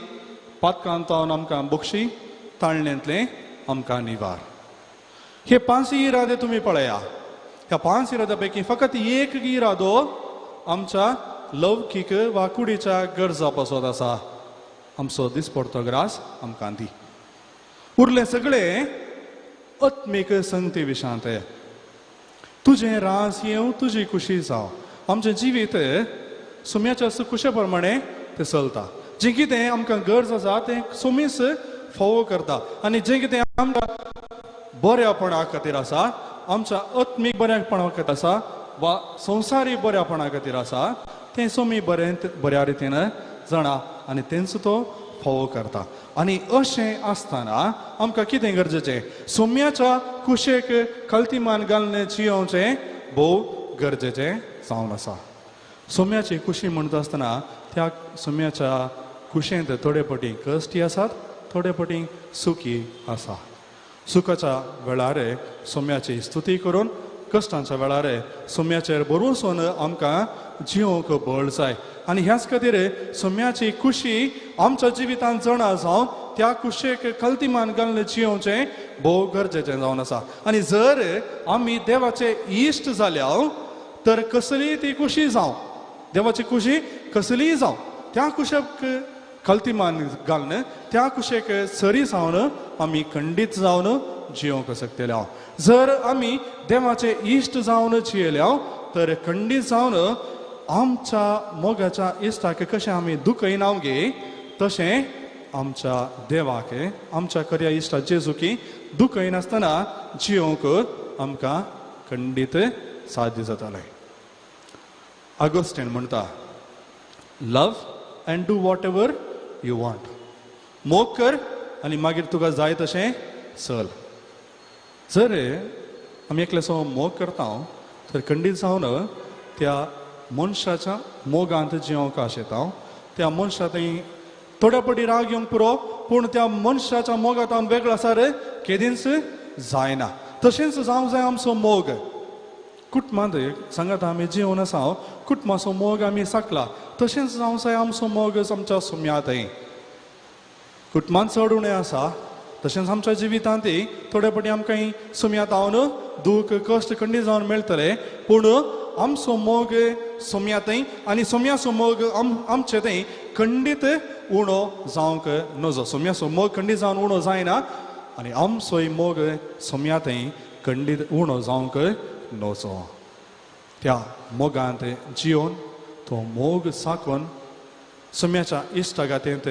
पातकां जावन आमकां बक्षी, ताळण्यांतलें आमकां निवार. हे 5 इरादे तुमी पळया. ह्या 5 इराद्या पैकी फकत एक इरादो आमच्या लौकीक वा कुडीच्या गरजा पासत आसा, आमचो दिसपडतो ग्रास आमकां दी. उरलें सगळें आत्मीक संगती विशांत. तुजें राज येवं, तुजी खुशी जावं. आमचें जिवीत सुम्याच्या खुशे प्रमाणे तें चलता. जें कितें आमकां गरज आसा तें सुमीस फोवो करता. आनी जें कितें आमकां बऱ्यापणा खातीर आसा, आमच्या आत्मीक बऱ्यापणा खातीर आसा वा संवसारीक बऱ्यापणा खातीर आसा, तें सोमी बरें बऱ्या रितीन जाणा आनी तेंच तो फोवो करता. आनी अशें आसतना आमकां कितें गरजेचें? सोम्याच्या कुशेक कल्तिमान घालून जियोवचें भोव गरजेचें जावन आसा. सोम्याची कुशी म्हणटा आसतना त्या सोम्याच्या कुशेंत थोडे पटी कश्टी आसात, थोडे पटी सुखी आसा. सुखाच्या वेळार सोम्याची स्तुती करून, कश्टांच्या वेळार सोम्याचेर भरवंसून आमकां जिवंक बळ जाय. आनी ह्याच खातीर सोम्याची खुशी आमच्या जिवितांत जाणा जावन त्या कुशेक कल्तिमान घालून जियोवचें भोव गरजेचें जावन आसा. आनी जर आमी देवाचे इश्ट जाल्या तर कसलीय ती खुशी जावं, देवाची खुशी कसलीय जावं, त्या कुशेक कल्तिमान घालून त्या कुशेक सरी जावन आमी खंडीत जावन जियोवंक शकतले. जर आमी देवाचे इश्ट जावन जियेल्या तर खंडीत जावन आमच्या मोगाच्या इश्टाक कशें आमी दुखयना गे, तशें आमच्या देवाक, आमच्या खऱ्या इश्टा जेजूकी दुखयनासतना जियोवंक आमकां खंडीत साध्य जातालें. ऑगस्टीन म्हणटा, love and do whatever you want. मोग कर आनी मागीर तुका जाय तशें चल. जर आमी एकल्याचो मोग करता तर खंडीत जावन त्या मनशाच्या मोगांत जियोवंक आशेता. त्या मनशा थंय थोड्या पटी राग येवंक पुरो, पूण त्या मनशाच्या मोगांत हांव वेगळो आसा रे केदींच जायना. तशेंच जावंक जाय आमचो मोग कुटुंबांत सांगात आमी जिवन आसा कुटुंबाचो मोग आमी साकला तशेंच जावंक जाय आमचो मोग आमच्या सुम्यांतय कुटुंबांत चड उणें आसा तशेंच आमच्या जिवितांतय थोडे फावटी आमकां सुम्यांत हांव दूख कश्ट खंडीत जावन मेळटले पूण आमचो मोग सोम्यांतय आनी सोम्याचो मोग आमचे थंय खंडीत उणो जावंक नजो सोम्याचो मोग खंडीत जावन उणो जायना आनी आमचोय मोग सोम्यांतय खंडीत उणो जावंक नजो. त्या मोगांत जिवन तो मोग साकून सोम्याच्या इश्टागातींत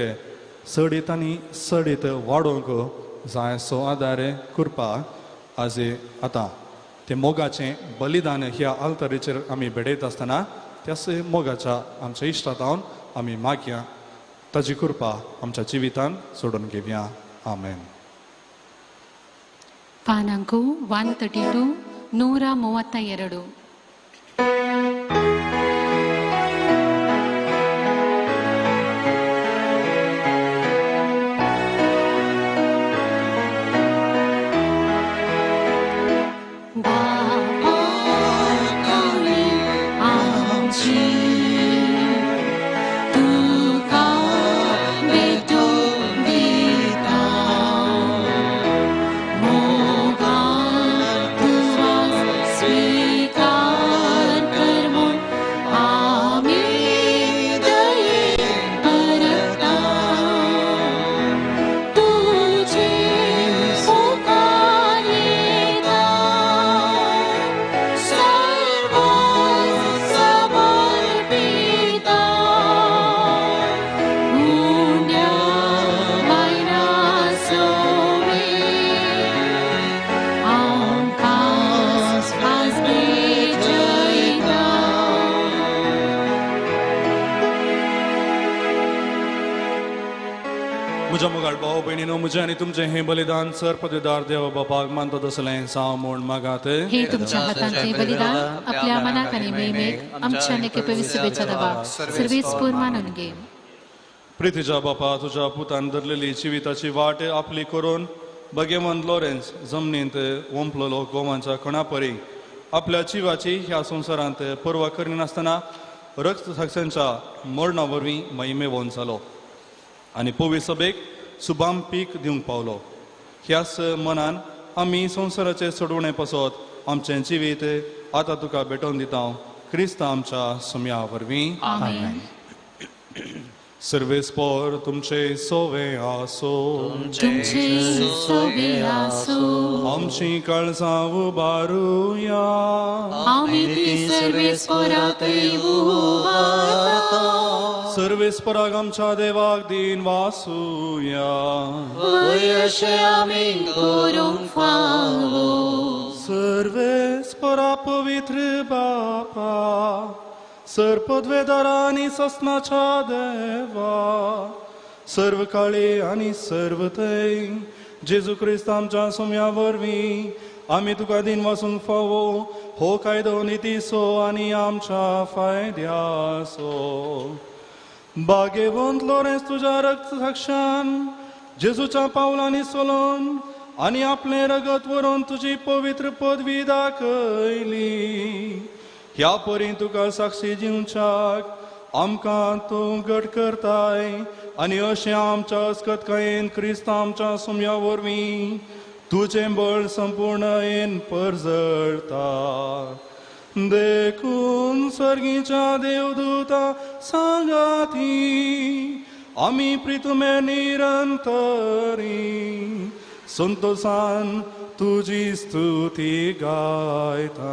चडीत आनी चडीत वाडोवंक जाय सो आदार करपा आज आतां ते मोगाचें बलिदान ह्या आल्तरीचेर आमी भेटयत आसतना त्याच मोगाच्या आमच्या इश्टांत आमी मागया ताजी कृपा आमच्या जिवितान सोडून घेवया. आमेन. ಪಾನಾಂಕು 132 132. म्हजें आनी तुमचें हें बलिदान सर पदवीदार देव बापाक मानता तसलें साव म्हूण मागात. हे तुमच्या हातांचें बलिदान आपल्या मनाक आनी मेमेक आमच्या आनी पवित्र देवाक सर्वेस्पर मानून घे. प्रितीच्या बापा तुज्या पुतान धरलेली जिविताची वाट आपली करून भगेवंत लॉरेन्स जमनींत ओंपलेलो गोवांच्या खणापरी आपल्या जिवाची ह्या संवसारांत पर्वा करिनासतना रक्त साक्षांच्या मरणा वरवीं महिमेवंत जालो आनी पवी सभेक सुबाम पीक दिवंक पावलो. ह्याच मनान आमी संवसाराचे सोडवणे पासत आमचें जिवीत आतां तुका भेटोवन दिता क्रिस्त आमच्या सुम्या वरवीं. आमेन. सर्वेस्पर तुमचे सोवे आसो तुमचे सोवे आसो. आमची काळजां उबारुया आमी ती सर्वेस्पराकय उबारता. सर्वेस्पराक आमच्या देवाक दीन वासुया अशें आमी करूंक फावो. सर्वेस्परा पवित्र बापा सर्पद्वेदारा आनी ससनाच्या देवा सर्व काळी आनी सर्व थंय जेजू क्रिस्त आमच्या सोम्या वरवीं आमी तुका दीन वासूंक फावो हो कायदो नितीचो आनी आमच्या फायद्याचो. बागेवंत लॉरेन्स तुज्या रक्त साक्षान जेजूच्या पावलांनी चलोवन आनी आपलें रगत व्हरून तुजी पवित्र पदवी दाखयली. ह्या परी तुका साक्षी दिवच्याक आमकां तूं घट करताय आनी अशें आमच्या अस्कतकायेन क्रिस्त आमच्या सुम्या वरवीं तुजें बळ संपूर्णयेन परजळता. देखून सर्गीच्या देवदूता सांगाती आमी प्रितुमे निरंतरी संतोषान तुजी स्तुती गायता.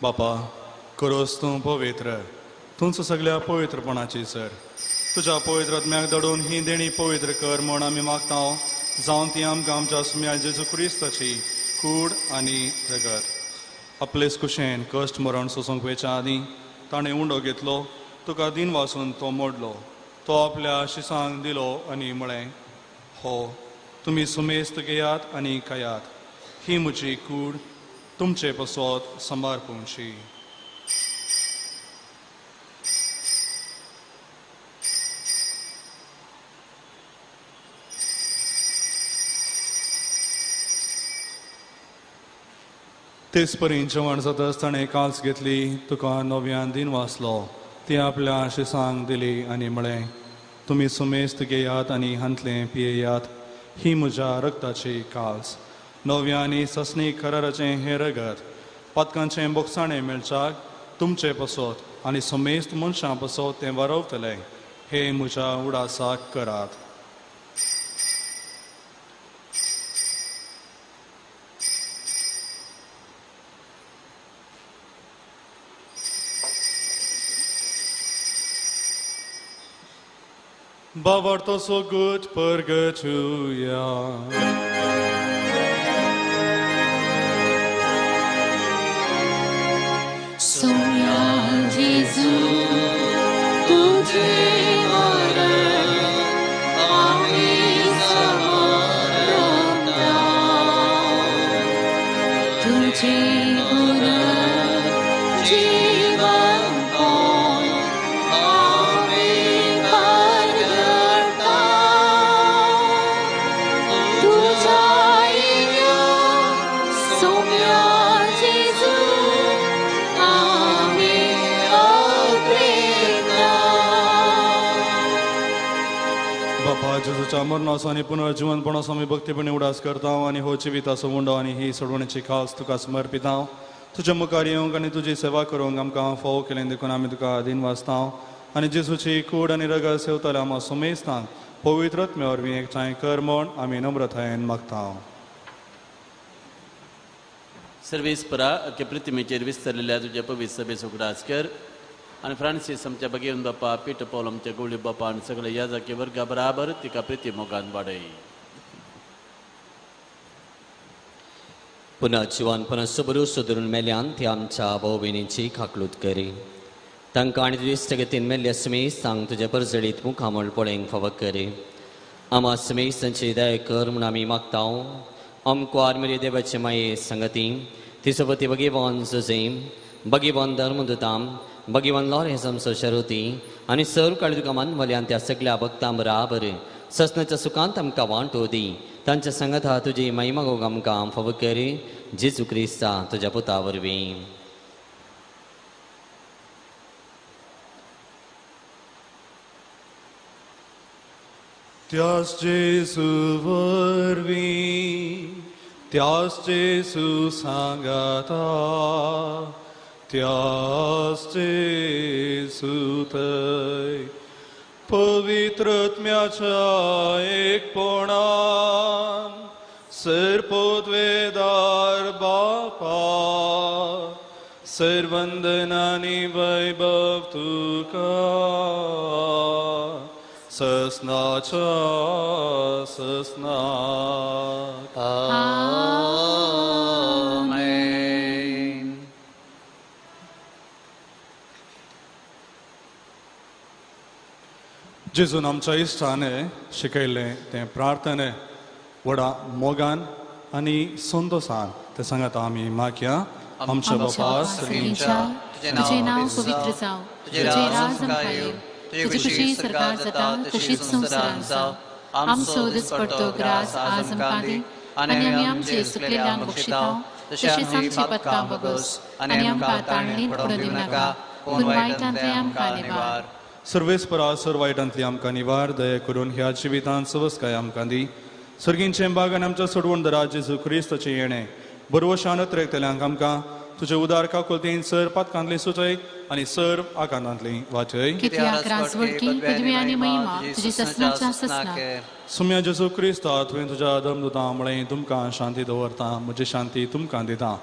बापा, करोस तूं पवित्र, तुमचो सगळ्या पवित्रपणाची सर तुज्या पवित्र आत्म्याक दडून ही देणी पवित्र कर म्हूण आमी मागता, जावन ती आमकां आमच्या सुम्या जेजू क्रिस्ताची कूड आनी रगत. आपलेच कुशेन कश्ट मरण सोसूंक वेच्या आदीं ताणें उंडो घेतलो, तुका दिन वासून तो मोडलो, तो आपल्या शिसांक दिलो आनी म्हळें, हो तुमी सुमेस्त घेयात आनी खायात, ही म्हजी कूड तुमचे पसत सांबार पवची. तेच परी जेवण जातच ताणें काल्स घेतली, तुका नव्यान दिन वाचलो, ती आपल्या शिसांक दिली आनी म्हळें, तुमी सुमेस्त घेयात आनी हांतलें पियेयात, ही म्हज्या रगताची काल्स, नव्या आनी ससनी कराराचें हें रगत पातकांचें बोगसाणें मेळच्याक तुमचे पसत आनी समेस्त मनशां पसत तें वारवतलें, हें म्हज्या उडासाक करात. Bavarto so good purgatoria. Sonia Jesu, tujhe maran ami samarata, tujhe punar jeevan pon ami pargarta, tujha iya Sonia Jesu. बापा, जेजूच्या मरणाचो आनी पुनर्जिवनपणाचो आमी भक्तीपणी उडास करता आनी हो जिविताचो उंडो आनी ही सोडवणेची खास तुका समर्पिता. तुज्या मुखार येवंक आनी तुजी सेवा करूंक आमकां फावो केलें देखून आमी तुका आदीन वाचता आनी जेजूची कूड आनी रगत सेवतल्या आमकां सुमेस्तांक पवित्र आत्म्या वरवीं एकठांय कर म्हूण आमी नम्रतायेन मागता. सर्वेस्परा अख्या प्रतिमेचेर विस्तरलेल्या तुज्या पवित्र सभेचो उगडास कर आनी फ्रांसीस आमच्या भगेवन बापा, पीटर पॉल आमच्या गोवळी बापा आनी सगळे याजाकी वर्गा बराबर तिका प्रिती मोगान वाडय. पुनः जिवान पुनः सबरू सुदरून मेल्यान ती आमच्या भाव भयणींची खाकलूत करी, तांकां आनी तुजी इश्टगतीन मेल्ल्या समेस्तांक तुज्या परजळीत मुखामळ पळोवंक फावो करी. आमा समेस्तांची दया कर म्हूण आमी मागता. आमकां मेरी देवाचे माये संगती तिसोपती भगेवान जुझे, भगेवान धर्मदूतां, भगेवान लॉरेन्स आमचो शरुती आनी सर्व काळी तुका मानवल्यान त्या सगळ्या भक्तां बराबर ससनाच्या सुखांत आमकां वांटो दी. तांच्या संगता तुजी महिमा गोग आमकां फावो करी, जेजू क्रिस्ता तुज्या पुता वरवीं. त्यास जेजू वरवीं, त्यास जेजू सांगाता, त्यास जेजू थंय पवित्र आत्म्याच्या एकपणान सर्पोद्वेदार बापा, सर्वंदनानी वैभव तुका ससनाच्या ससनाक. आमेन. जेजून आमच्या इश्टाने शिकयल्लें तें प्रार्थने व्हडा मोगान आनी संतोसान तें सांगात आमी मागया. आमच्या बापा सर्गींच्या, तुजें नांव पवित्र जावं, तुजें राज आमकां येवं, तुजी खुशी सरकार जाता तशीच संवसारांत जावं. आमचो दिसपडतो ग्रास आज आमकां दी आनी आमी आमचे सुकलेल्यांक बक्षिता तशेंच आमची पदकां बगोस आनी आमकां ताळणींत पडून दिवं नाका, पूण वायटांतलें आमकां निवार. सर्वेस्परा सर वायटांतली आमकां निवार, दया करून ह्या जिवितांत सवसकाय आमकां दी. सर्गींचें बाग आनी आमच्या सोडवण दरा जेजू क्रिस्ताचें येणें बरवशान अत्रेकतल्यांक आमकां तुजे उदार काकुळतीन सर पातकांतली सुचय आनी सर आकांतांतली वाचय. कित्याक राजवडकी पदवी आनी महिमा तुजी ससनाच्या ससनाक. सुम्या जेजू क्रिस्ता, तुवें तुज्या धर्मदूतां म्हळें, तुमकां शांती दवरता, म्हजी शांती तुमकां दिता.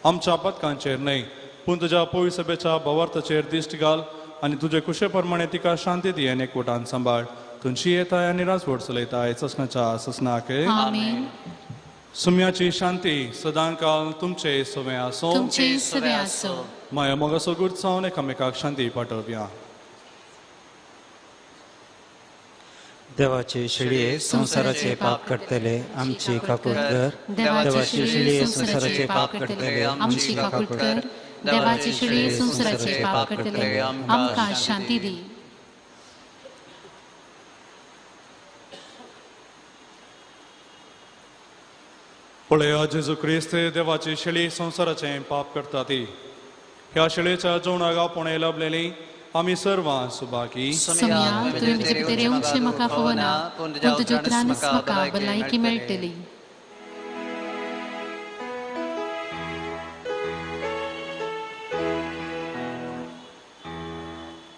आमच्या पदकांचेर न्हय पूण तुज्या पवित्र सभेच्या भावार्थाचेर दिश्ट घाल आनी तुजे कुशे प्रमाणे तिका शांती दी आनी एकवटान सांबाळ. तुमची येताय आनी राजवट चलयताय ससनाच्या ससनाक. आमेन. सुम्याची शांती सदांकाल तुमचे सवे आसो. तुमचे सवे आसो. माया मोगाचो गुरसावन एकामेकाक शांती पाठोवया. देवाचे शेळये संवसाराचे पाप करतले आमची काकूट कर. देवाचे शेळये संवसाराचे पाप करतले आमची काकूट कर. देवाचे शेळये संवसाराचे पाप करतले आमकां शांती दी. पळया जेजू क्रिस्त देवाची शेळी संवसाराचें पाप करता ती. ह्या शेळयेच्या जेवणाक आपोवणें लाभलेली आमी सर्वां सुभागी. सोम्या, तुवें म्हजे भितर येवचें म्हाका फावना, पूण तुज्या उतरानच म्हाका भलायकी मेळटली.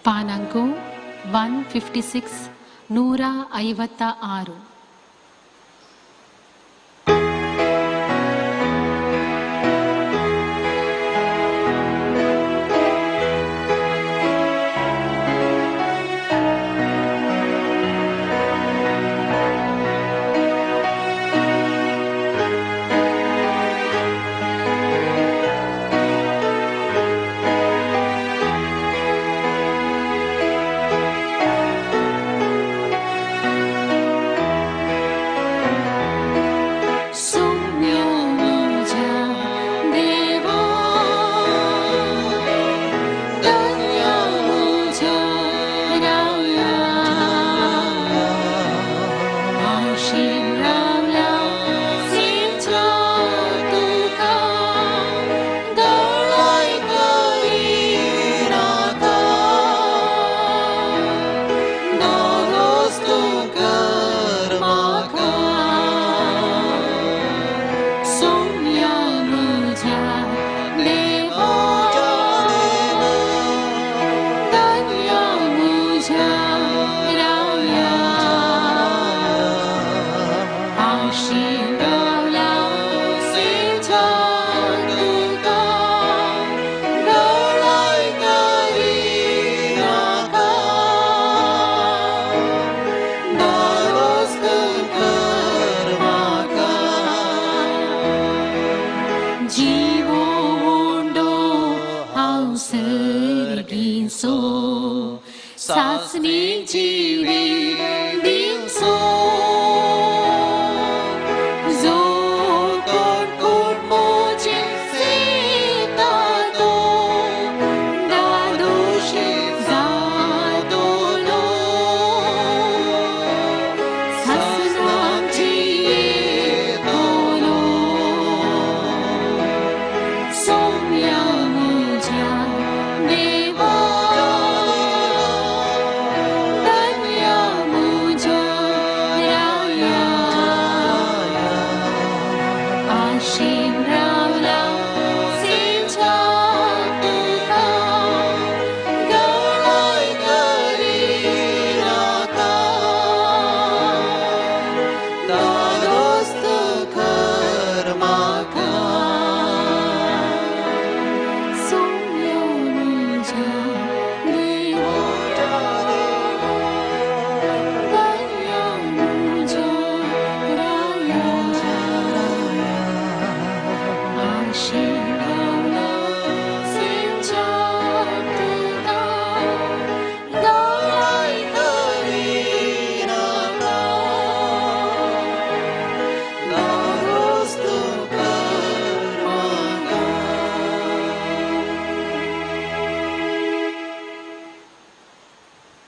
पानांको 156 156.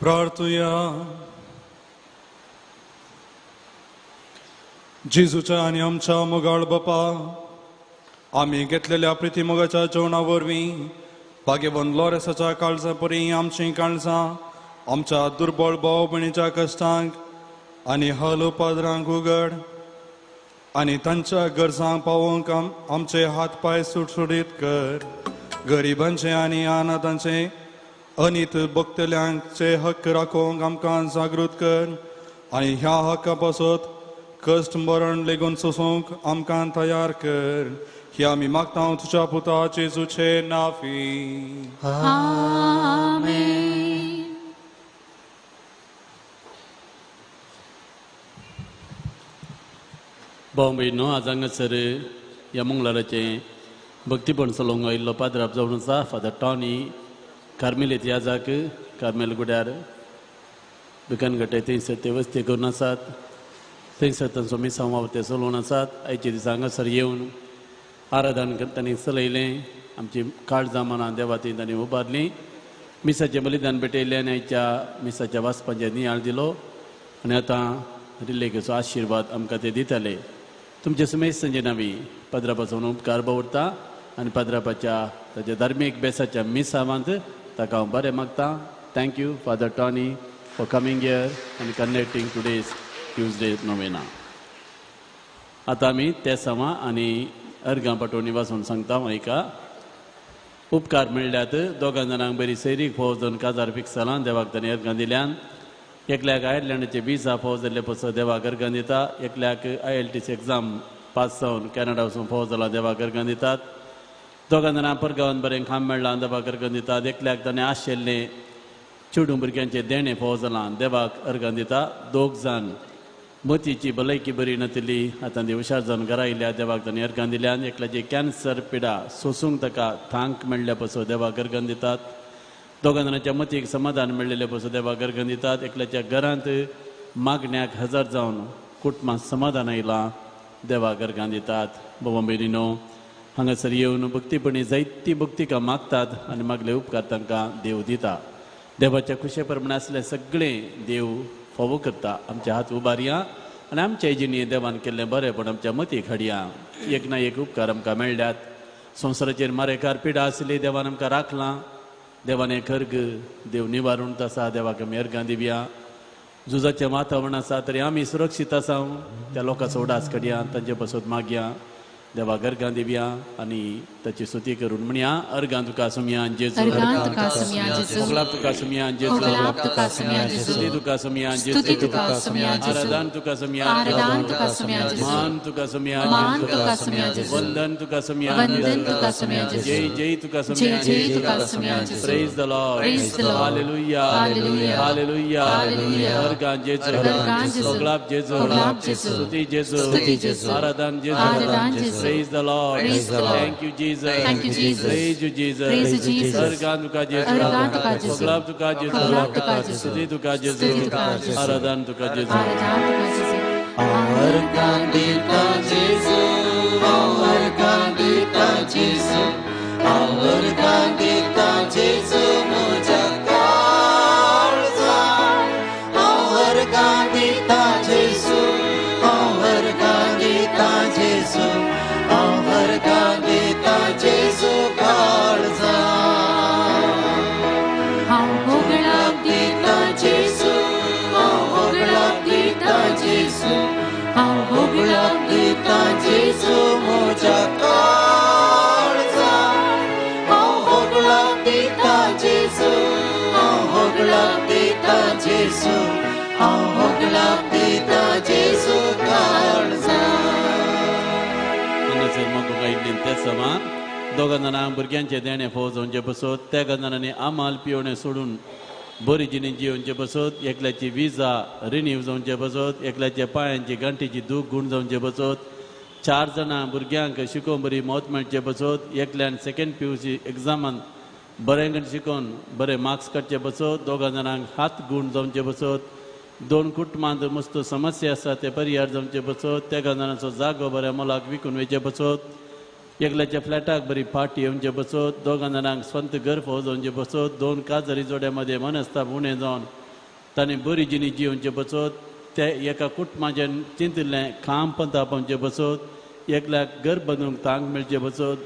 प्रार्थुया. जेजूच्या आनी आमच्या मोगाळ बापा, आमी घेतलेल्या प्रिती मोगाच्या जेवणा वरवीं भाग्यवंत लॉरेसाच्या काळजा परी आमचीं काळजां आमच्या दुर्बळ भाव भयणीच्या कश्टांक आनी हल उपद्रांक उगड आनी तांच्या गरजांक पावोवंक आमचे हात पांय सुटसुटीत कर. गरिबांचे आनी अनाथांचे अनीत भोगतल्यांचे हक्क राखोवंक आमकां जागृत कर आनी ह्या हक्का पासत कश्ट मरण लेगून सोसूंक आमकां तयार कर. ही आमी मागता तुझ्या पुता जेजूचे नांवी. आमेन. भाव भयणो, आज हांगासर ह्या मंगळाराचें भक्तीपण चलोवंक आयिल्लो पाद्राप जावन आसा फादर टॉनी कार्मेलीत याजाक कार्मेल गुड्यार दुकानगटे थंयसर ते वस्ती करून आसात. थंयसर तांचो मिसांव वावर ते चलोवन आसात. आयचे दिसा हांगासर येवन आराधन तांणी चलयलें. आमची काळजां मनां देवा थंय तांणी उबारलीं. मिसाचें बलिदान भेटयलें आनी आयच्या मिसाच्या वाचपाचें नियाळ दिलो आनी आतां रिलेकेचो आशिर्वाद आमकां ते दिताले. तुमचे सुमेस्त नावी पाद्रापासून उपकार दवरता आनी पाद्रापाच्या ताच्या धार्मीक बेसाच्या मिसावांत ताका हांव बरें मागता. Thank you father Tony for coming here and conducting today's Tuesday novena. आतां आमी ते समा आनी अर्गां पाटोवणी वाचून सांगता. एका उपकार मेळ्ळ्यात दोगां जाणांक बरी सैरीक फोव जावन काजार फिक्स जालां, देवाक तांणी अर्गां दिल्यान. एकल्याक आयर्लंडाचे विजा फोव जाल्ले पसो देवाक अर्गां दिता. एकल्याक IELTS exam pass जावन कॅनडा वचून फोव जाला, देवाक अर्गां दितात. दोगां जाणां परगांवान बरें काम मेळ्ळां, देवाक अर्गां दितात. एकल्याक ताणें आशिल्लें चेडूं भुरग्यांचें देणें फोव जालां, देवाक अर्गां दिता. दोग जाण मतीची भलायकी बरी नातिल्ली, आतां ती हुशार जावन घरा आयल्या, देवाक तांणी अर्गां दिल्यान. एकल्याची कॅन्सर पिडा सोसूंक ताका थांक मेळ्ळ्या पसो देवाक अर्गां दितात. दोगां जाणांच्या मतीक समाधान मेळ्ळेले पसो देवाक अर्गां दितात. एकल्याच्या घरांत मागण्याक हजर जावन कुटुंबांत समाधान आयलां, देवाक अर्गां दितात. बाबा भयणीनो, हांगासर येवन भक्तीपणी जायती भक्तिका मागतात आनी मागले उपकार तांकां देव दिता. देवाच्या खुशे प्रमाणे आसलें सगळें देव फावो करता. आमचे हात उबारया आनी आमच्या जिणें देवान केल्लें बरें पण आमच्या मतीक हाडया. एक ना एक उपकार आमकां मेळ्ळ्यात. संवसाराचेर मारेकार पिडा आसली, देवान आमकां राखलां. देवान हें खर्ग देव निवारून आसा, देवाक आमी अर्गां दिवया. झुजाचें वातावरण आसा तरी आमी सुरक्षीत आसा. त्या लोकांचो उडास काडया, तांचे पासत मागया, देवाक अर्गां दिवया आनी ताची स्तुती करून म्हणया. अर्गां तुका सुमया जेजू, मोगलाब तुका सुमया जेजू, स्तुती तुका सुमया जेजू, आराधन तुका सुमया, मान तुका सुमया, वंदन तुका सुमया, जय जय तुका Somaiya. Praise the Lord. Hallelujah, hallelujah. अर्गां जेजू, मोगलाब जेजू, स्तुती जेजू, आराधन जेजू. Praise the Lord. Praise the Lord. Thank you, Jesus. Thank you, Jesus. Praise you, Jesus. Praise you, Jesus. अर्गां तुका जेजू, मोगलाब तुका जेजू, स्तुती तुका जेजू, आराधन तुका जेजू. अर्गां दिता जेजू, अर्गां दिता जेजू, अर्गां दिता जेजू म्हज्या काळजान. अर्गां दिता जेजू, अर्गां दिता जेजू, अर्गां दिता जेजू काळजान. हांव होगळाक दिता जेजू, होगळाक दिता जेजू, हांव होगळाक दिता जेजू म्हज्या काळजान. हांव होगळाक दिता जेजू, हांव होगळाक दिता जेजू, हांव होगळाक दिता जेजू काळजान. हांगासर मागूंक आयिल्लीं ते समा दोगां जाणां भुरग्यांचें देणें फोव जावचें पसत, तेगां जाणांनी आमाल पिवणें सोडून बरी जिणी जियोवचें पसत, एकल्याची विजा रिनीव जावचें पसत, एकल्याच्या पांयांची गांठीची दूख गूण जावचें पसत, चार जाणां भुरग्यांक शिकोवन बरी मौत मेळचे पसत, एकल्यान सेकेंड PUC एग्जामान बरें करून शिकोवन बरे मार्क्स काडचे पसत, दोगां जाणांक हात गूण जावचे पसत, दोन कुटुंबांत मस्त समस्या आसा ते परिहार जावचे पसत, तेगां जाणांचो जागो बऱ्या मोलाक विकून वयचे पसत, एकल्याच्या फ्लॅटाक बरी फाटी येवचे पसत, दोगां जाणांक स्वंत घर फोव जावचे पसत, दोन काजारी जोड्या मदें मनस्ताप उणें जावन तांणी बरी जिणी जियोवचे पसत, ते एका कुटुंबाचें चिंतिल्लें काम पंता पावचे पसत, एकल्याक घर बांदूंक तांक मेळचे पसत,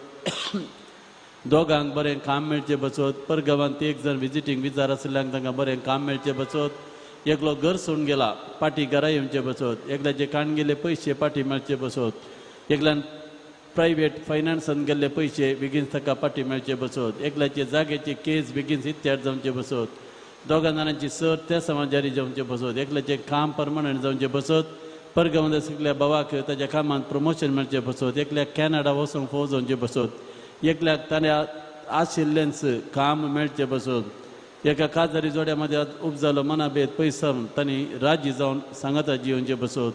दोगांक बरें काम मेळचें पसत, परगांवांत एक जाण विजिटींग विजार आशिल्ल्यांक तांकां बरें काम मेळचें पसत, एकलो घर सोडून गेला पाटी घरा येवचे पसत, एकल्याचे काण गेले पयशे पाटी मेळचे पसत, एकल्यान प्रायवेट फायनान्सान गेल्ले पयशे बेगीन ताका पाटी मेळचे पसत, एकल्याचे जाग्याचे केस बेगीन इत्यार जावचे पसत, दोगां जाणांची सर त्या समाजारी जावचे पसत, एकल्याचें काम परमनंट जावचे पसत, परगांवांत सगल्या भावाक ताच्या कामांत प्रमोशन मेळचें बसत, एकल्याक कॅनडा वचूंक फोव जावचें बसत, एकल्याक ताणें आशिल्लेंच काम मेळचें बसत, एका काजारी जोड्या मदें उपजालो मनाभेद पयसो तांणी राजी जावन सांगाता जियोवचें बसत,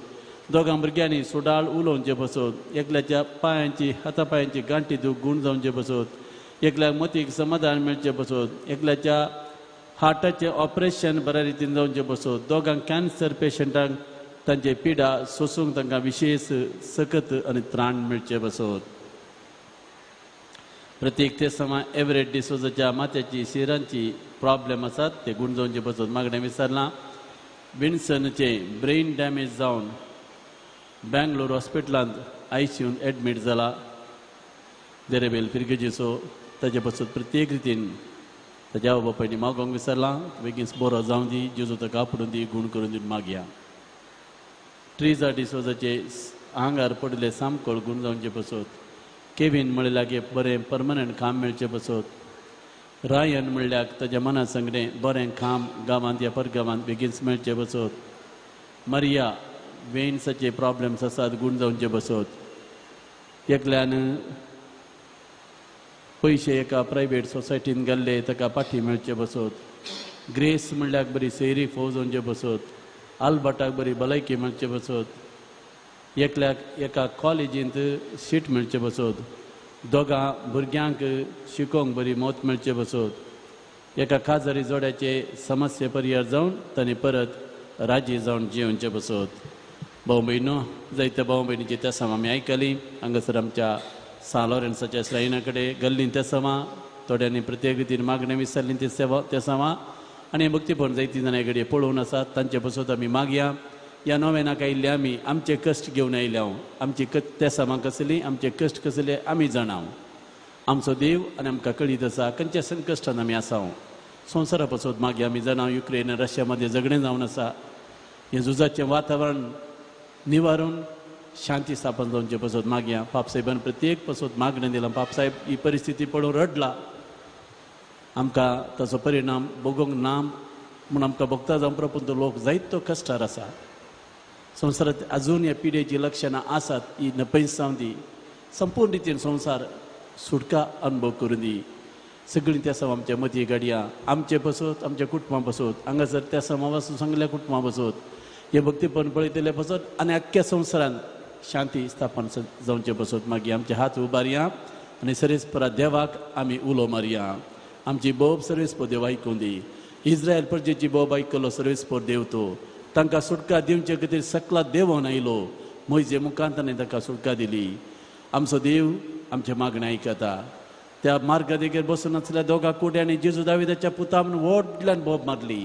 दोगां भुरग्यांनी सुडाळ उलोवचें बसत, एकल्याच्या पांयांची हाता पांयांची गांठी दूख गूण जावचें बसत, एकल्याक मतीक समाधान मेळचें बसत, एकल्याच्या हार्टाचें ऑपरेशन बऱ्या रितीन जावचें बसत, दोगांक कॅन्सर पेशंटांक तांचे पिडा सोसूंक तांकां विशेश सकत आनी त्राण मेळचें बसत. प्रत्येक ते समा एवरेट डिसोजाच्या माथ्याची शिरांची प्रॉब्लेम आसात ते गूण जावचे बसत. मागणें विसरलां विन्सनचे ब्रेन डॅमेज जावन बेंगलोर हॉस्पिटलांत आयसीयून एडमीट जाला. देरेबेल फिरगेजीचो ताजे बसत प्रत्येक रितीन ताज्या आवय बापायनी मागोंक विसरलां बेगीन बरो जावं दी, जेजू ताका आपडून दी, गूण करून दी मागया. ट्रिजा डिसोजाचे आंगार पडिल्ले सामकोळ गूण जावचे बसत. केवीन म्हणल्यार बरें परमनंट काम मेळचें बसत. रायन म्हणल्यार ताज्या मना संगणें बरें काम गांवांत या परगांवांत बेगीनच मेळचें बसत. मरिया वेन्साचे प्रॉब्लम्स आसात गूण जावचे बसत. एकल्यान पयशे एका प्रायवेट सोसायटीन घाल्ले ताका पाठी मेळचें बसत. ग्रेस म्हणल्यार बरी सैरी फोव जावचें बसत. आल्बर्टाक बरी भलायकी मेळचें बसत. एकल्याक एका कॉलेजींत सीट मेळचें बसत. दोगां भुरग्यांक शिकोवंक बरी मौत मेळचें बसत. एका काजारी जोड्याचे समस्ये परिहार जावन तांणी परत राजी जावन जियोवचें बसत. भाव भयणो जायत्या भाव भयणीची तेसां आमी आयकली. हांगासर आमच्या सान लॉरेन्साच्या श्रायना कडेन गल्लीन तेसांवां थोड्यांनी प्रत्येक रितीन मागणें विसरलीं ती सेवा तेसांवां आनी भक्तीपण जायतीं जाणां कडेन पळोवन आसात तांचे बसत आमी मागया. ह्या नोवेनाक आयिल्ले आमी आमचे कश्ट घेवन आयले हांव, आमची तेसांवां कसली, आमचे कश्ट कसले आमी जाणां. आमचो देव आनी आमकां कळीत आसा खंयच्या संकश्टान आमी आसा. संवसारा पासत मागीर आमी जाणां युक्रेन रशिया मदें झगडें जावन आसा. हें झुजाचें वातावरण निवारून शांती स्थापन जावचे पासत मागया. पापसाहेबान प्रत्येक पासत मागणें दिलां. पापसाहेब ही परिस्थिती पळोवन रडला. आमकां ताचो परिणाम भोगोवंक ना म्हूण आमकां भोगता जावं पूण तो लोक जायतो कश्टार आसा. संवसारांत अजून ह्या पिडेचीं लक्षणां आसात ही नपयसांव दी. संपूर्ण रितीन संवसार सुटका अनुभव करून दी. सगळीं त्या समा आमच्या मती गाडयां आमचे बसत, आमच्या कुटुंबां बसत, हांगासर त्या समा वचून सांगल्या कुटुंबां बसत, हे भक्तीपण पळयतले बसत आनी आख्ख्या संवसारान शांती स्थापन जावचे बसत. मागीर आमचे हात उबारया आनी सरेस्परा देवाक आमी उलो मारया. आमची बोब सर्वेस्पर देव आयकून दी. इस्रायल प्रजेची बोब आयकलो सर्वेस्पर देव तो तांकां सुटका दिवचे खातीर सकला देवोन आयलो. मोयजे मुखान ताणें तांकां सुटका दिली. आमचो देव आमचें मागणें आयकता. त्या मार्गा देगेर बसून आसल्या दोगां कुड्यांनी जेजू दाविदाच्या पुता म्हूण व्हडल्यान बोब मारली.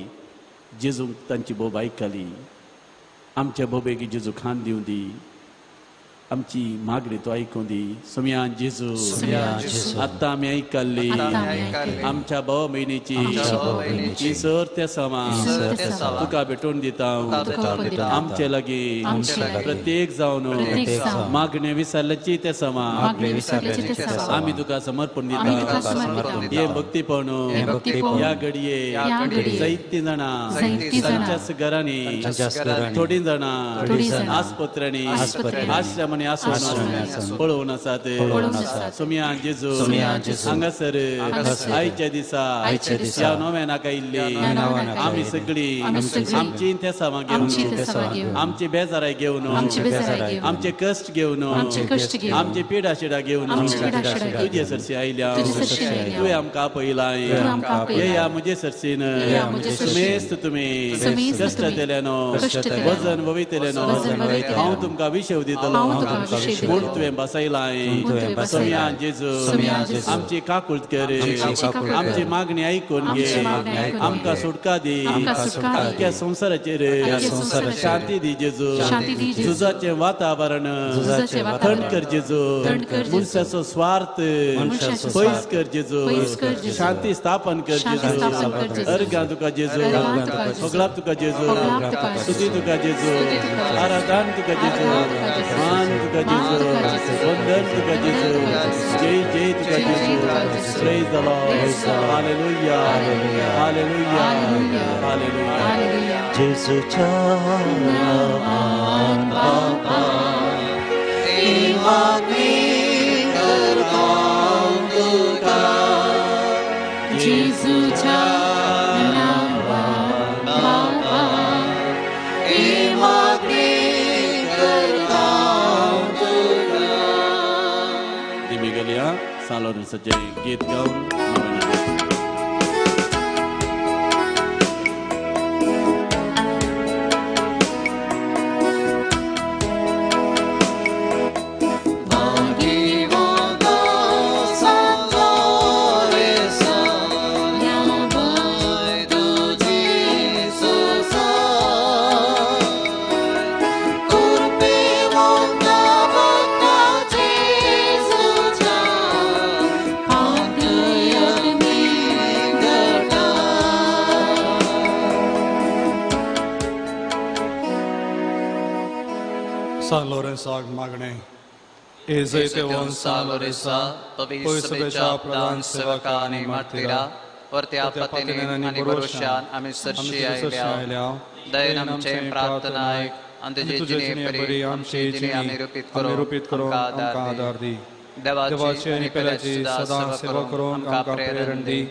जेजूंक तांची बोब आयकली. आमच्या बोबेक जेजू खान दिवं दी. आमची मागणी तो आयकूं दी. सोमयान जेजू आत्तां आमी आयकल्ली आमच्या भाव भयणीची ही सर त्या समा तुका भेटोवन दिता. आमचे लागीं प्रत्येक जावन मागणें विसरल्याची त्या समा आमी तुका समर्पण दिता. हे भक्तीपण ह्या घडये जायतीं जाणां तांच्याच घरांनी, थोडीं जाणां आस्पत्र्यांनी, आश्रमांनी आसून पळोवन आसात. सोमयान जेजू हांगासर आयच्या दिसा ह्या नोवेनाक आयिल्ली आमी सगळीं आमची तेसांवां घेवन, आमची बेजाराय घेवन, आमचे कश्ट घेवन, आमची पिडा शिडा घेवन तुजे सरशी आयल्या. तुवें आमकां आपयलां. येया म्हजे सरशीन सुमेस्त तुमी कश्ट जातल्यानो, वजन वयतल्यानो, हांव तुमकां विशेव दितलो म्हूण तुवें बसयलां. सोमयान जेजू आमची काकूळट कर, आमची मागणी आयकून घे, आमकां सुटका दी, आमच्या संवसाराचेर शांती दी जेजू. झुजाचें वातावरण थंड कर जेजू. मनशाचो स्वार्थ पयस कर जेजू. शांती स्थापन कर जेजू. अर्घां तुका जेजू, सगळ्याक तुका जेजू, स्तुती तुका जेजू, आराधन तुका जेजू. मान तुका जेजू, वंदन तुका जेजू, जय जय तुका जेजू. Praise the Lord. Hallelujah, hallelujah, hallelujah. जेजूच्या नांवान बापा ही मागणी करता तुका, जेजूच्या नांवान बापा ही मागणी करता तुका. दिमी गेल्या सान लॉरेन्साचें गीत गावन नवें. सान लॉरेन्साक मागणें. ए जैतेवन सान लॉरेन्सा, पवित्र सभेच्या प्रधान सेवका आनी मार्तीरा, वरत्या पतीने आनी भरोशान आमी सरशी आयल्या. दयेन आमचे प्रार्थना आयक आनी तुजे जिणे परी आमची जिणे आमी रुपीत करूंक आमकां आदार दी. देवाची आनी पेल्याची सदां सेवा करूंक आमकां प्रेरण दी.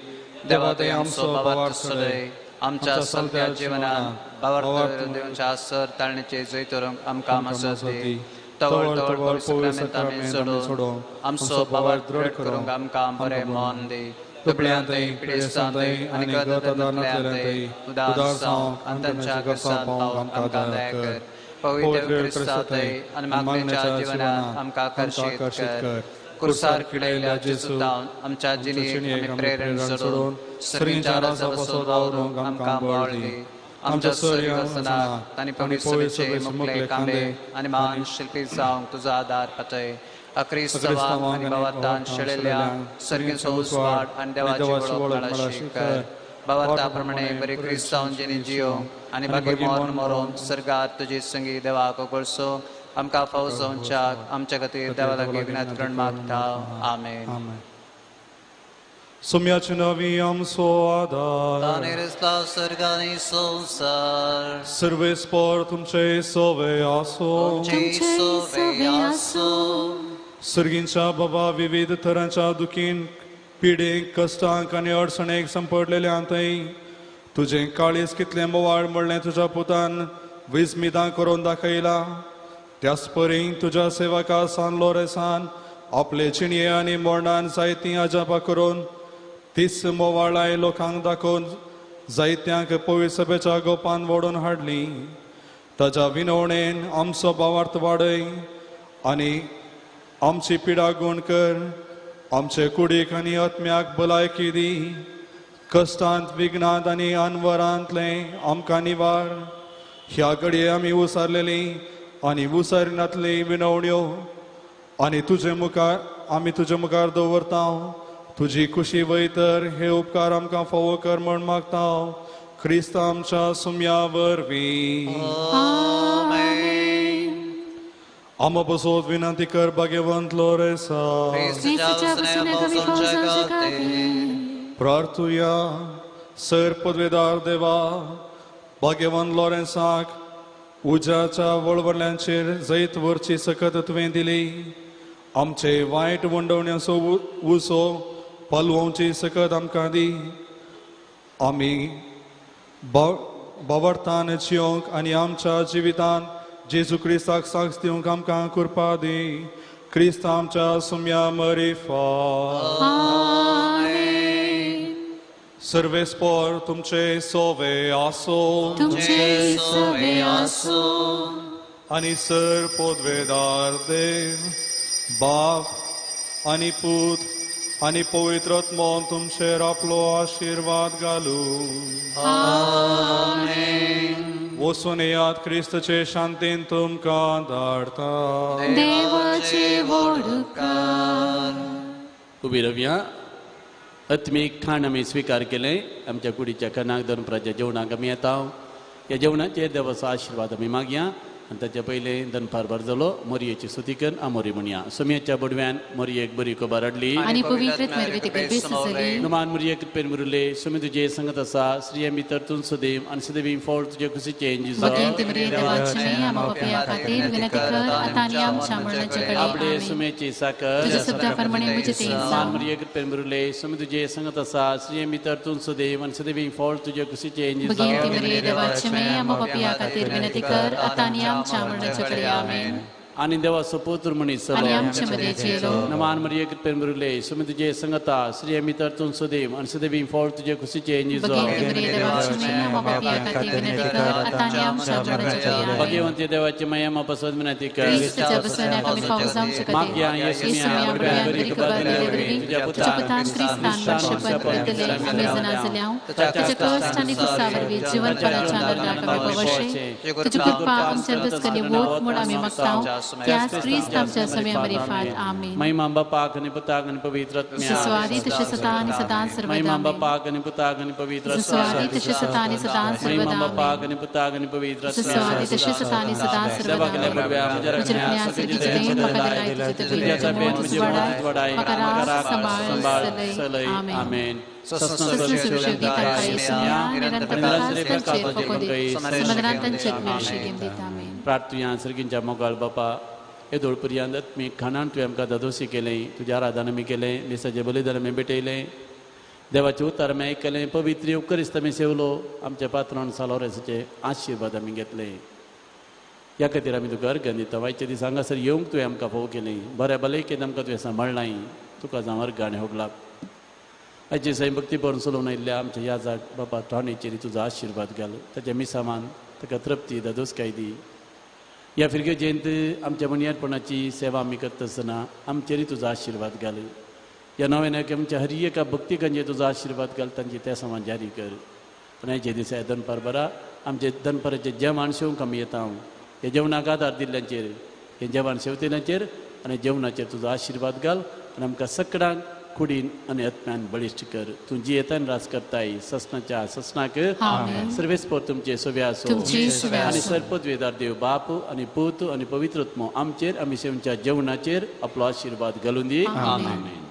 देवा दया आमचो भावार्थ सदय आमच्या सगळ्या जिवनान भावार्थ दिवच्या सर ताळणेचे जैत करूंक आमकां मजत दी. तवळ तवळ पवित्र साक्रामेंत सोडून आमचो भावार्थ दृढ करूंक आमकां बरें मन दी. दुबळ्यांतय, पिडेस्तांतय आनी गरजदारांतल्यातय उदार जावंक आनी तांच्या गरजांक पावोवंक आमकां दया कर. पवित्र क्रिस्तांतय आनी मागणेच्या जिवनान आमकां आकर्शीत कर. कुर्सार किडयल्ल्या जेजूतावन आमच्या जिणेक आमी प्रेरण सोडून सर्गीच्या राजा बसोन वावरूंक आमकां बळ दी. आमच्या सर्ग वचनाक आनी पवित्र सभेचे मुखले कांदे आनी महान शिल्पी जावंक तुजो आदार पातय. अक्रिस्तवान आनी भावार्थान शेळेल्या सर्गीचो उजवाड आनी देवाची वळख मेळशी कर. भावार्था प्रमाणे बरी क्रिस्तांव जिणे जियोंक आनी बाकी मरण मरोन सर्गार तुजी संगी देवाक उगडसो आमकां फावो जावच्याक आमच्या खातीर देवा लागीं विनंती करून मागता. आमेन. सुम्याची नवी आमचो आदार, स्वर्गानी संवसार सर्वेस्पर तुमचे सोवे आसो. तुमचे आसो. सर्गींच्या बाबा विविध तरांच्या दुखीन, पिडेक, कश्टांक आनी अडचणेक संपडलेल्यांतय तुजें काळीज कितलें बोवाळ म्हणलें तुज्या पुतान विस्मितां करून दाखयला. त्याच परी तुज्या सेवका सान लॉरेन्सान आपले चिणये आनी मरणान जायतीं अजापां करून तीच मोवाळाय लोकांक दाखोवन जायत्यांक पवित्र सभेच्या गोपान वोडून हाडली. ताज्या विनवणेन आमचो भावार्थ वाडय आनी आमची पिडा गुण कर. आमचे कुडीक आनी आत्म्याक भलायकी दी. कश्टांत, विघ्नांत आनी अनवरांतलें आमकां निवार. ह्या घडये आमी उसारलेली आनी उसारिनातली विनवण्यो आनी तुजे मुखार आमी तुजे मुखार दवरता. तुजी खुशी वयतर हे उपकार आमकां फावो कर म्हण मागता. क्रिस्त आमच्या सुम्या वरवीं. आमा बसोत विनंती कर भाग्यवंत लॉरेन्सा. प्रार्थुया. सर पदवेदार देवा, भाग्यवंत लॉरेन्साक उज्याच्या वळवळ्यांचेर जैत व्हरची सकत तुवें दिली. आमचे वायट वंडवण्याचो उसो पालवची सकत आमकां दी. आमी भावार्थान जियोंक आनी आमच्या जिवितान जेजू क्रिस्ताक साक्ष दिवंक आमकां कृपा दी. क्रिस्त आमच्या सुम्या मरिफा. सर्वेस्पर तुमचे सोवे आसो. तुमचे सोवे आसो. आनी सर पदवेदार देव बाप आनी पूत आनी पवित्र आत्मो तुमचेर आपलो आशिर्वाद घालू. आमेन. वचून येयात, क्रिस्तचे शांतीन तुमकां धाडता. देवाचे व्हड उपकार. उबी रावया. आत्मीक खाण आमी स्विकार केलें. आमच्या कुडीच्या खाणाक दनपराच्या जेवणाक आमी येता. ह्या जेवणाचेर देवाचो आशिर्वाद आमी मागया. आनी ताच्या पयलीं दनपार बार जालो मोरयेची स्तुती करून आमोरी म्हणया. सोमयाच्या बडव्यान मोरयेक बरी खबर हाडली आनी पवित्र मरवे नुमान मोरये कृपेन मुरुले सुमी तुजे संगत आसा स्त्रियां भितर तूं सदैव आनी सदैव फळ तुजे कुशीचें आपले सुमेची साकर नुमान मोरये कृपेन मुरुले सुमी तुजे संगत आसा स्त्रियां भितर तूं सदैव आनी सदैव फळ तुजे कुशीचें आनी देवाचो पुत्र मनीस नमान मरिये कृपेन मुरुले सुमी तुजे संगता स्त्रियां भितर तूं सदैव आनी सदैव फळ तुजे कुशीचें भगवंती देवाची माया म्हाका विनंती कर मागया महिमा बापाक आनी पुताक आनी पवित्र महिमा बापाक आनी पुताक आनी पवित्र महिमा बापाक आनी पुताक आनी पवित्र आमेन. प्रार्थुया सर्गींच्या मोगाळ बापा येदोळ पर्यंत आत्मीक खाणान तुवें आमकां दादोसी केलें, तुज्या आराधना आमी केलें, मिसाचें बलिदान आमी भेटयलें, देवाचें उतार आमी आयकलें, पवित्र उपकरिस्त आमी सेवलो, आमच्या पात्रान सालोरेसाचे आशिर्वाद आमी घेतले. ह्या खातीर आमी तुका अर्घ दिता. वायच्या दीस हांगासर येवंक तुवें आमकां फोव केलें, बऱ्या भलायकेन आमकां तुवें सांबाळ्ळांय, तुका जावं अर्घ आनी होगलाप. आयचे साई भक्ती भरून चलोवन आयिल्ल्या आमच्या ह्या जाग बाबा टॉनीचेर तुजो आशिर्वाद घाल, ताच्या मिसामान ताका तृप्ती दादोसकाय दी. ह्या फिरगेजेंत आमच्या मनियारपणाची सेवा आमी करता आसतना आमचेरय तुजो आशिर्वाद घाल. ह्या नव्यान आमच्या हर एका भक्तिकांचेर तुजो आशिर्वाद घाल, तांची त्या समान जारी कर. आनी आयचे दिसा दनपार बरा आमचे दनपाराचें जेवण शेवंक आमी येता, हे जेवणाक आदार दिल्ल्यांचेर, हे जेवण शेवतेल्यांचेर आनी जेवणाचेर तुजो आशिर्वाद घाल आनी आमकां सगळ्यांक कुडीन आनी आत्म्यान बळिश्ट कर. तूं जियेतान राज करताय ससनाच्या ससनाक सर्वेस्पर तुमचे सोबे आसो आनी सर्पद्वेदार देव बाप आनी पूत आनी पवित्र आत्मो आमचेर आमी सेवच्या जेवणाचेर आपलो आशिर्वाद घालून दी. आमेन.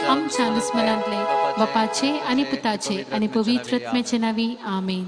आमच्या दुस्मनांतले बापाचे आनी पुताचे आनी पवित्र आत्म्याचे नांवी आमेन.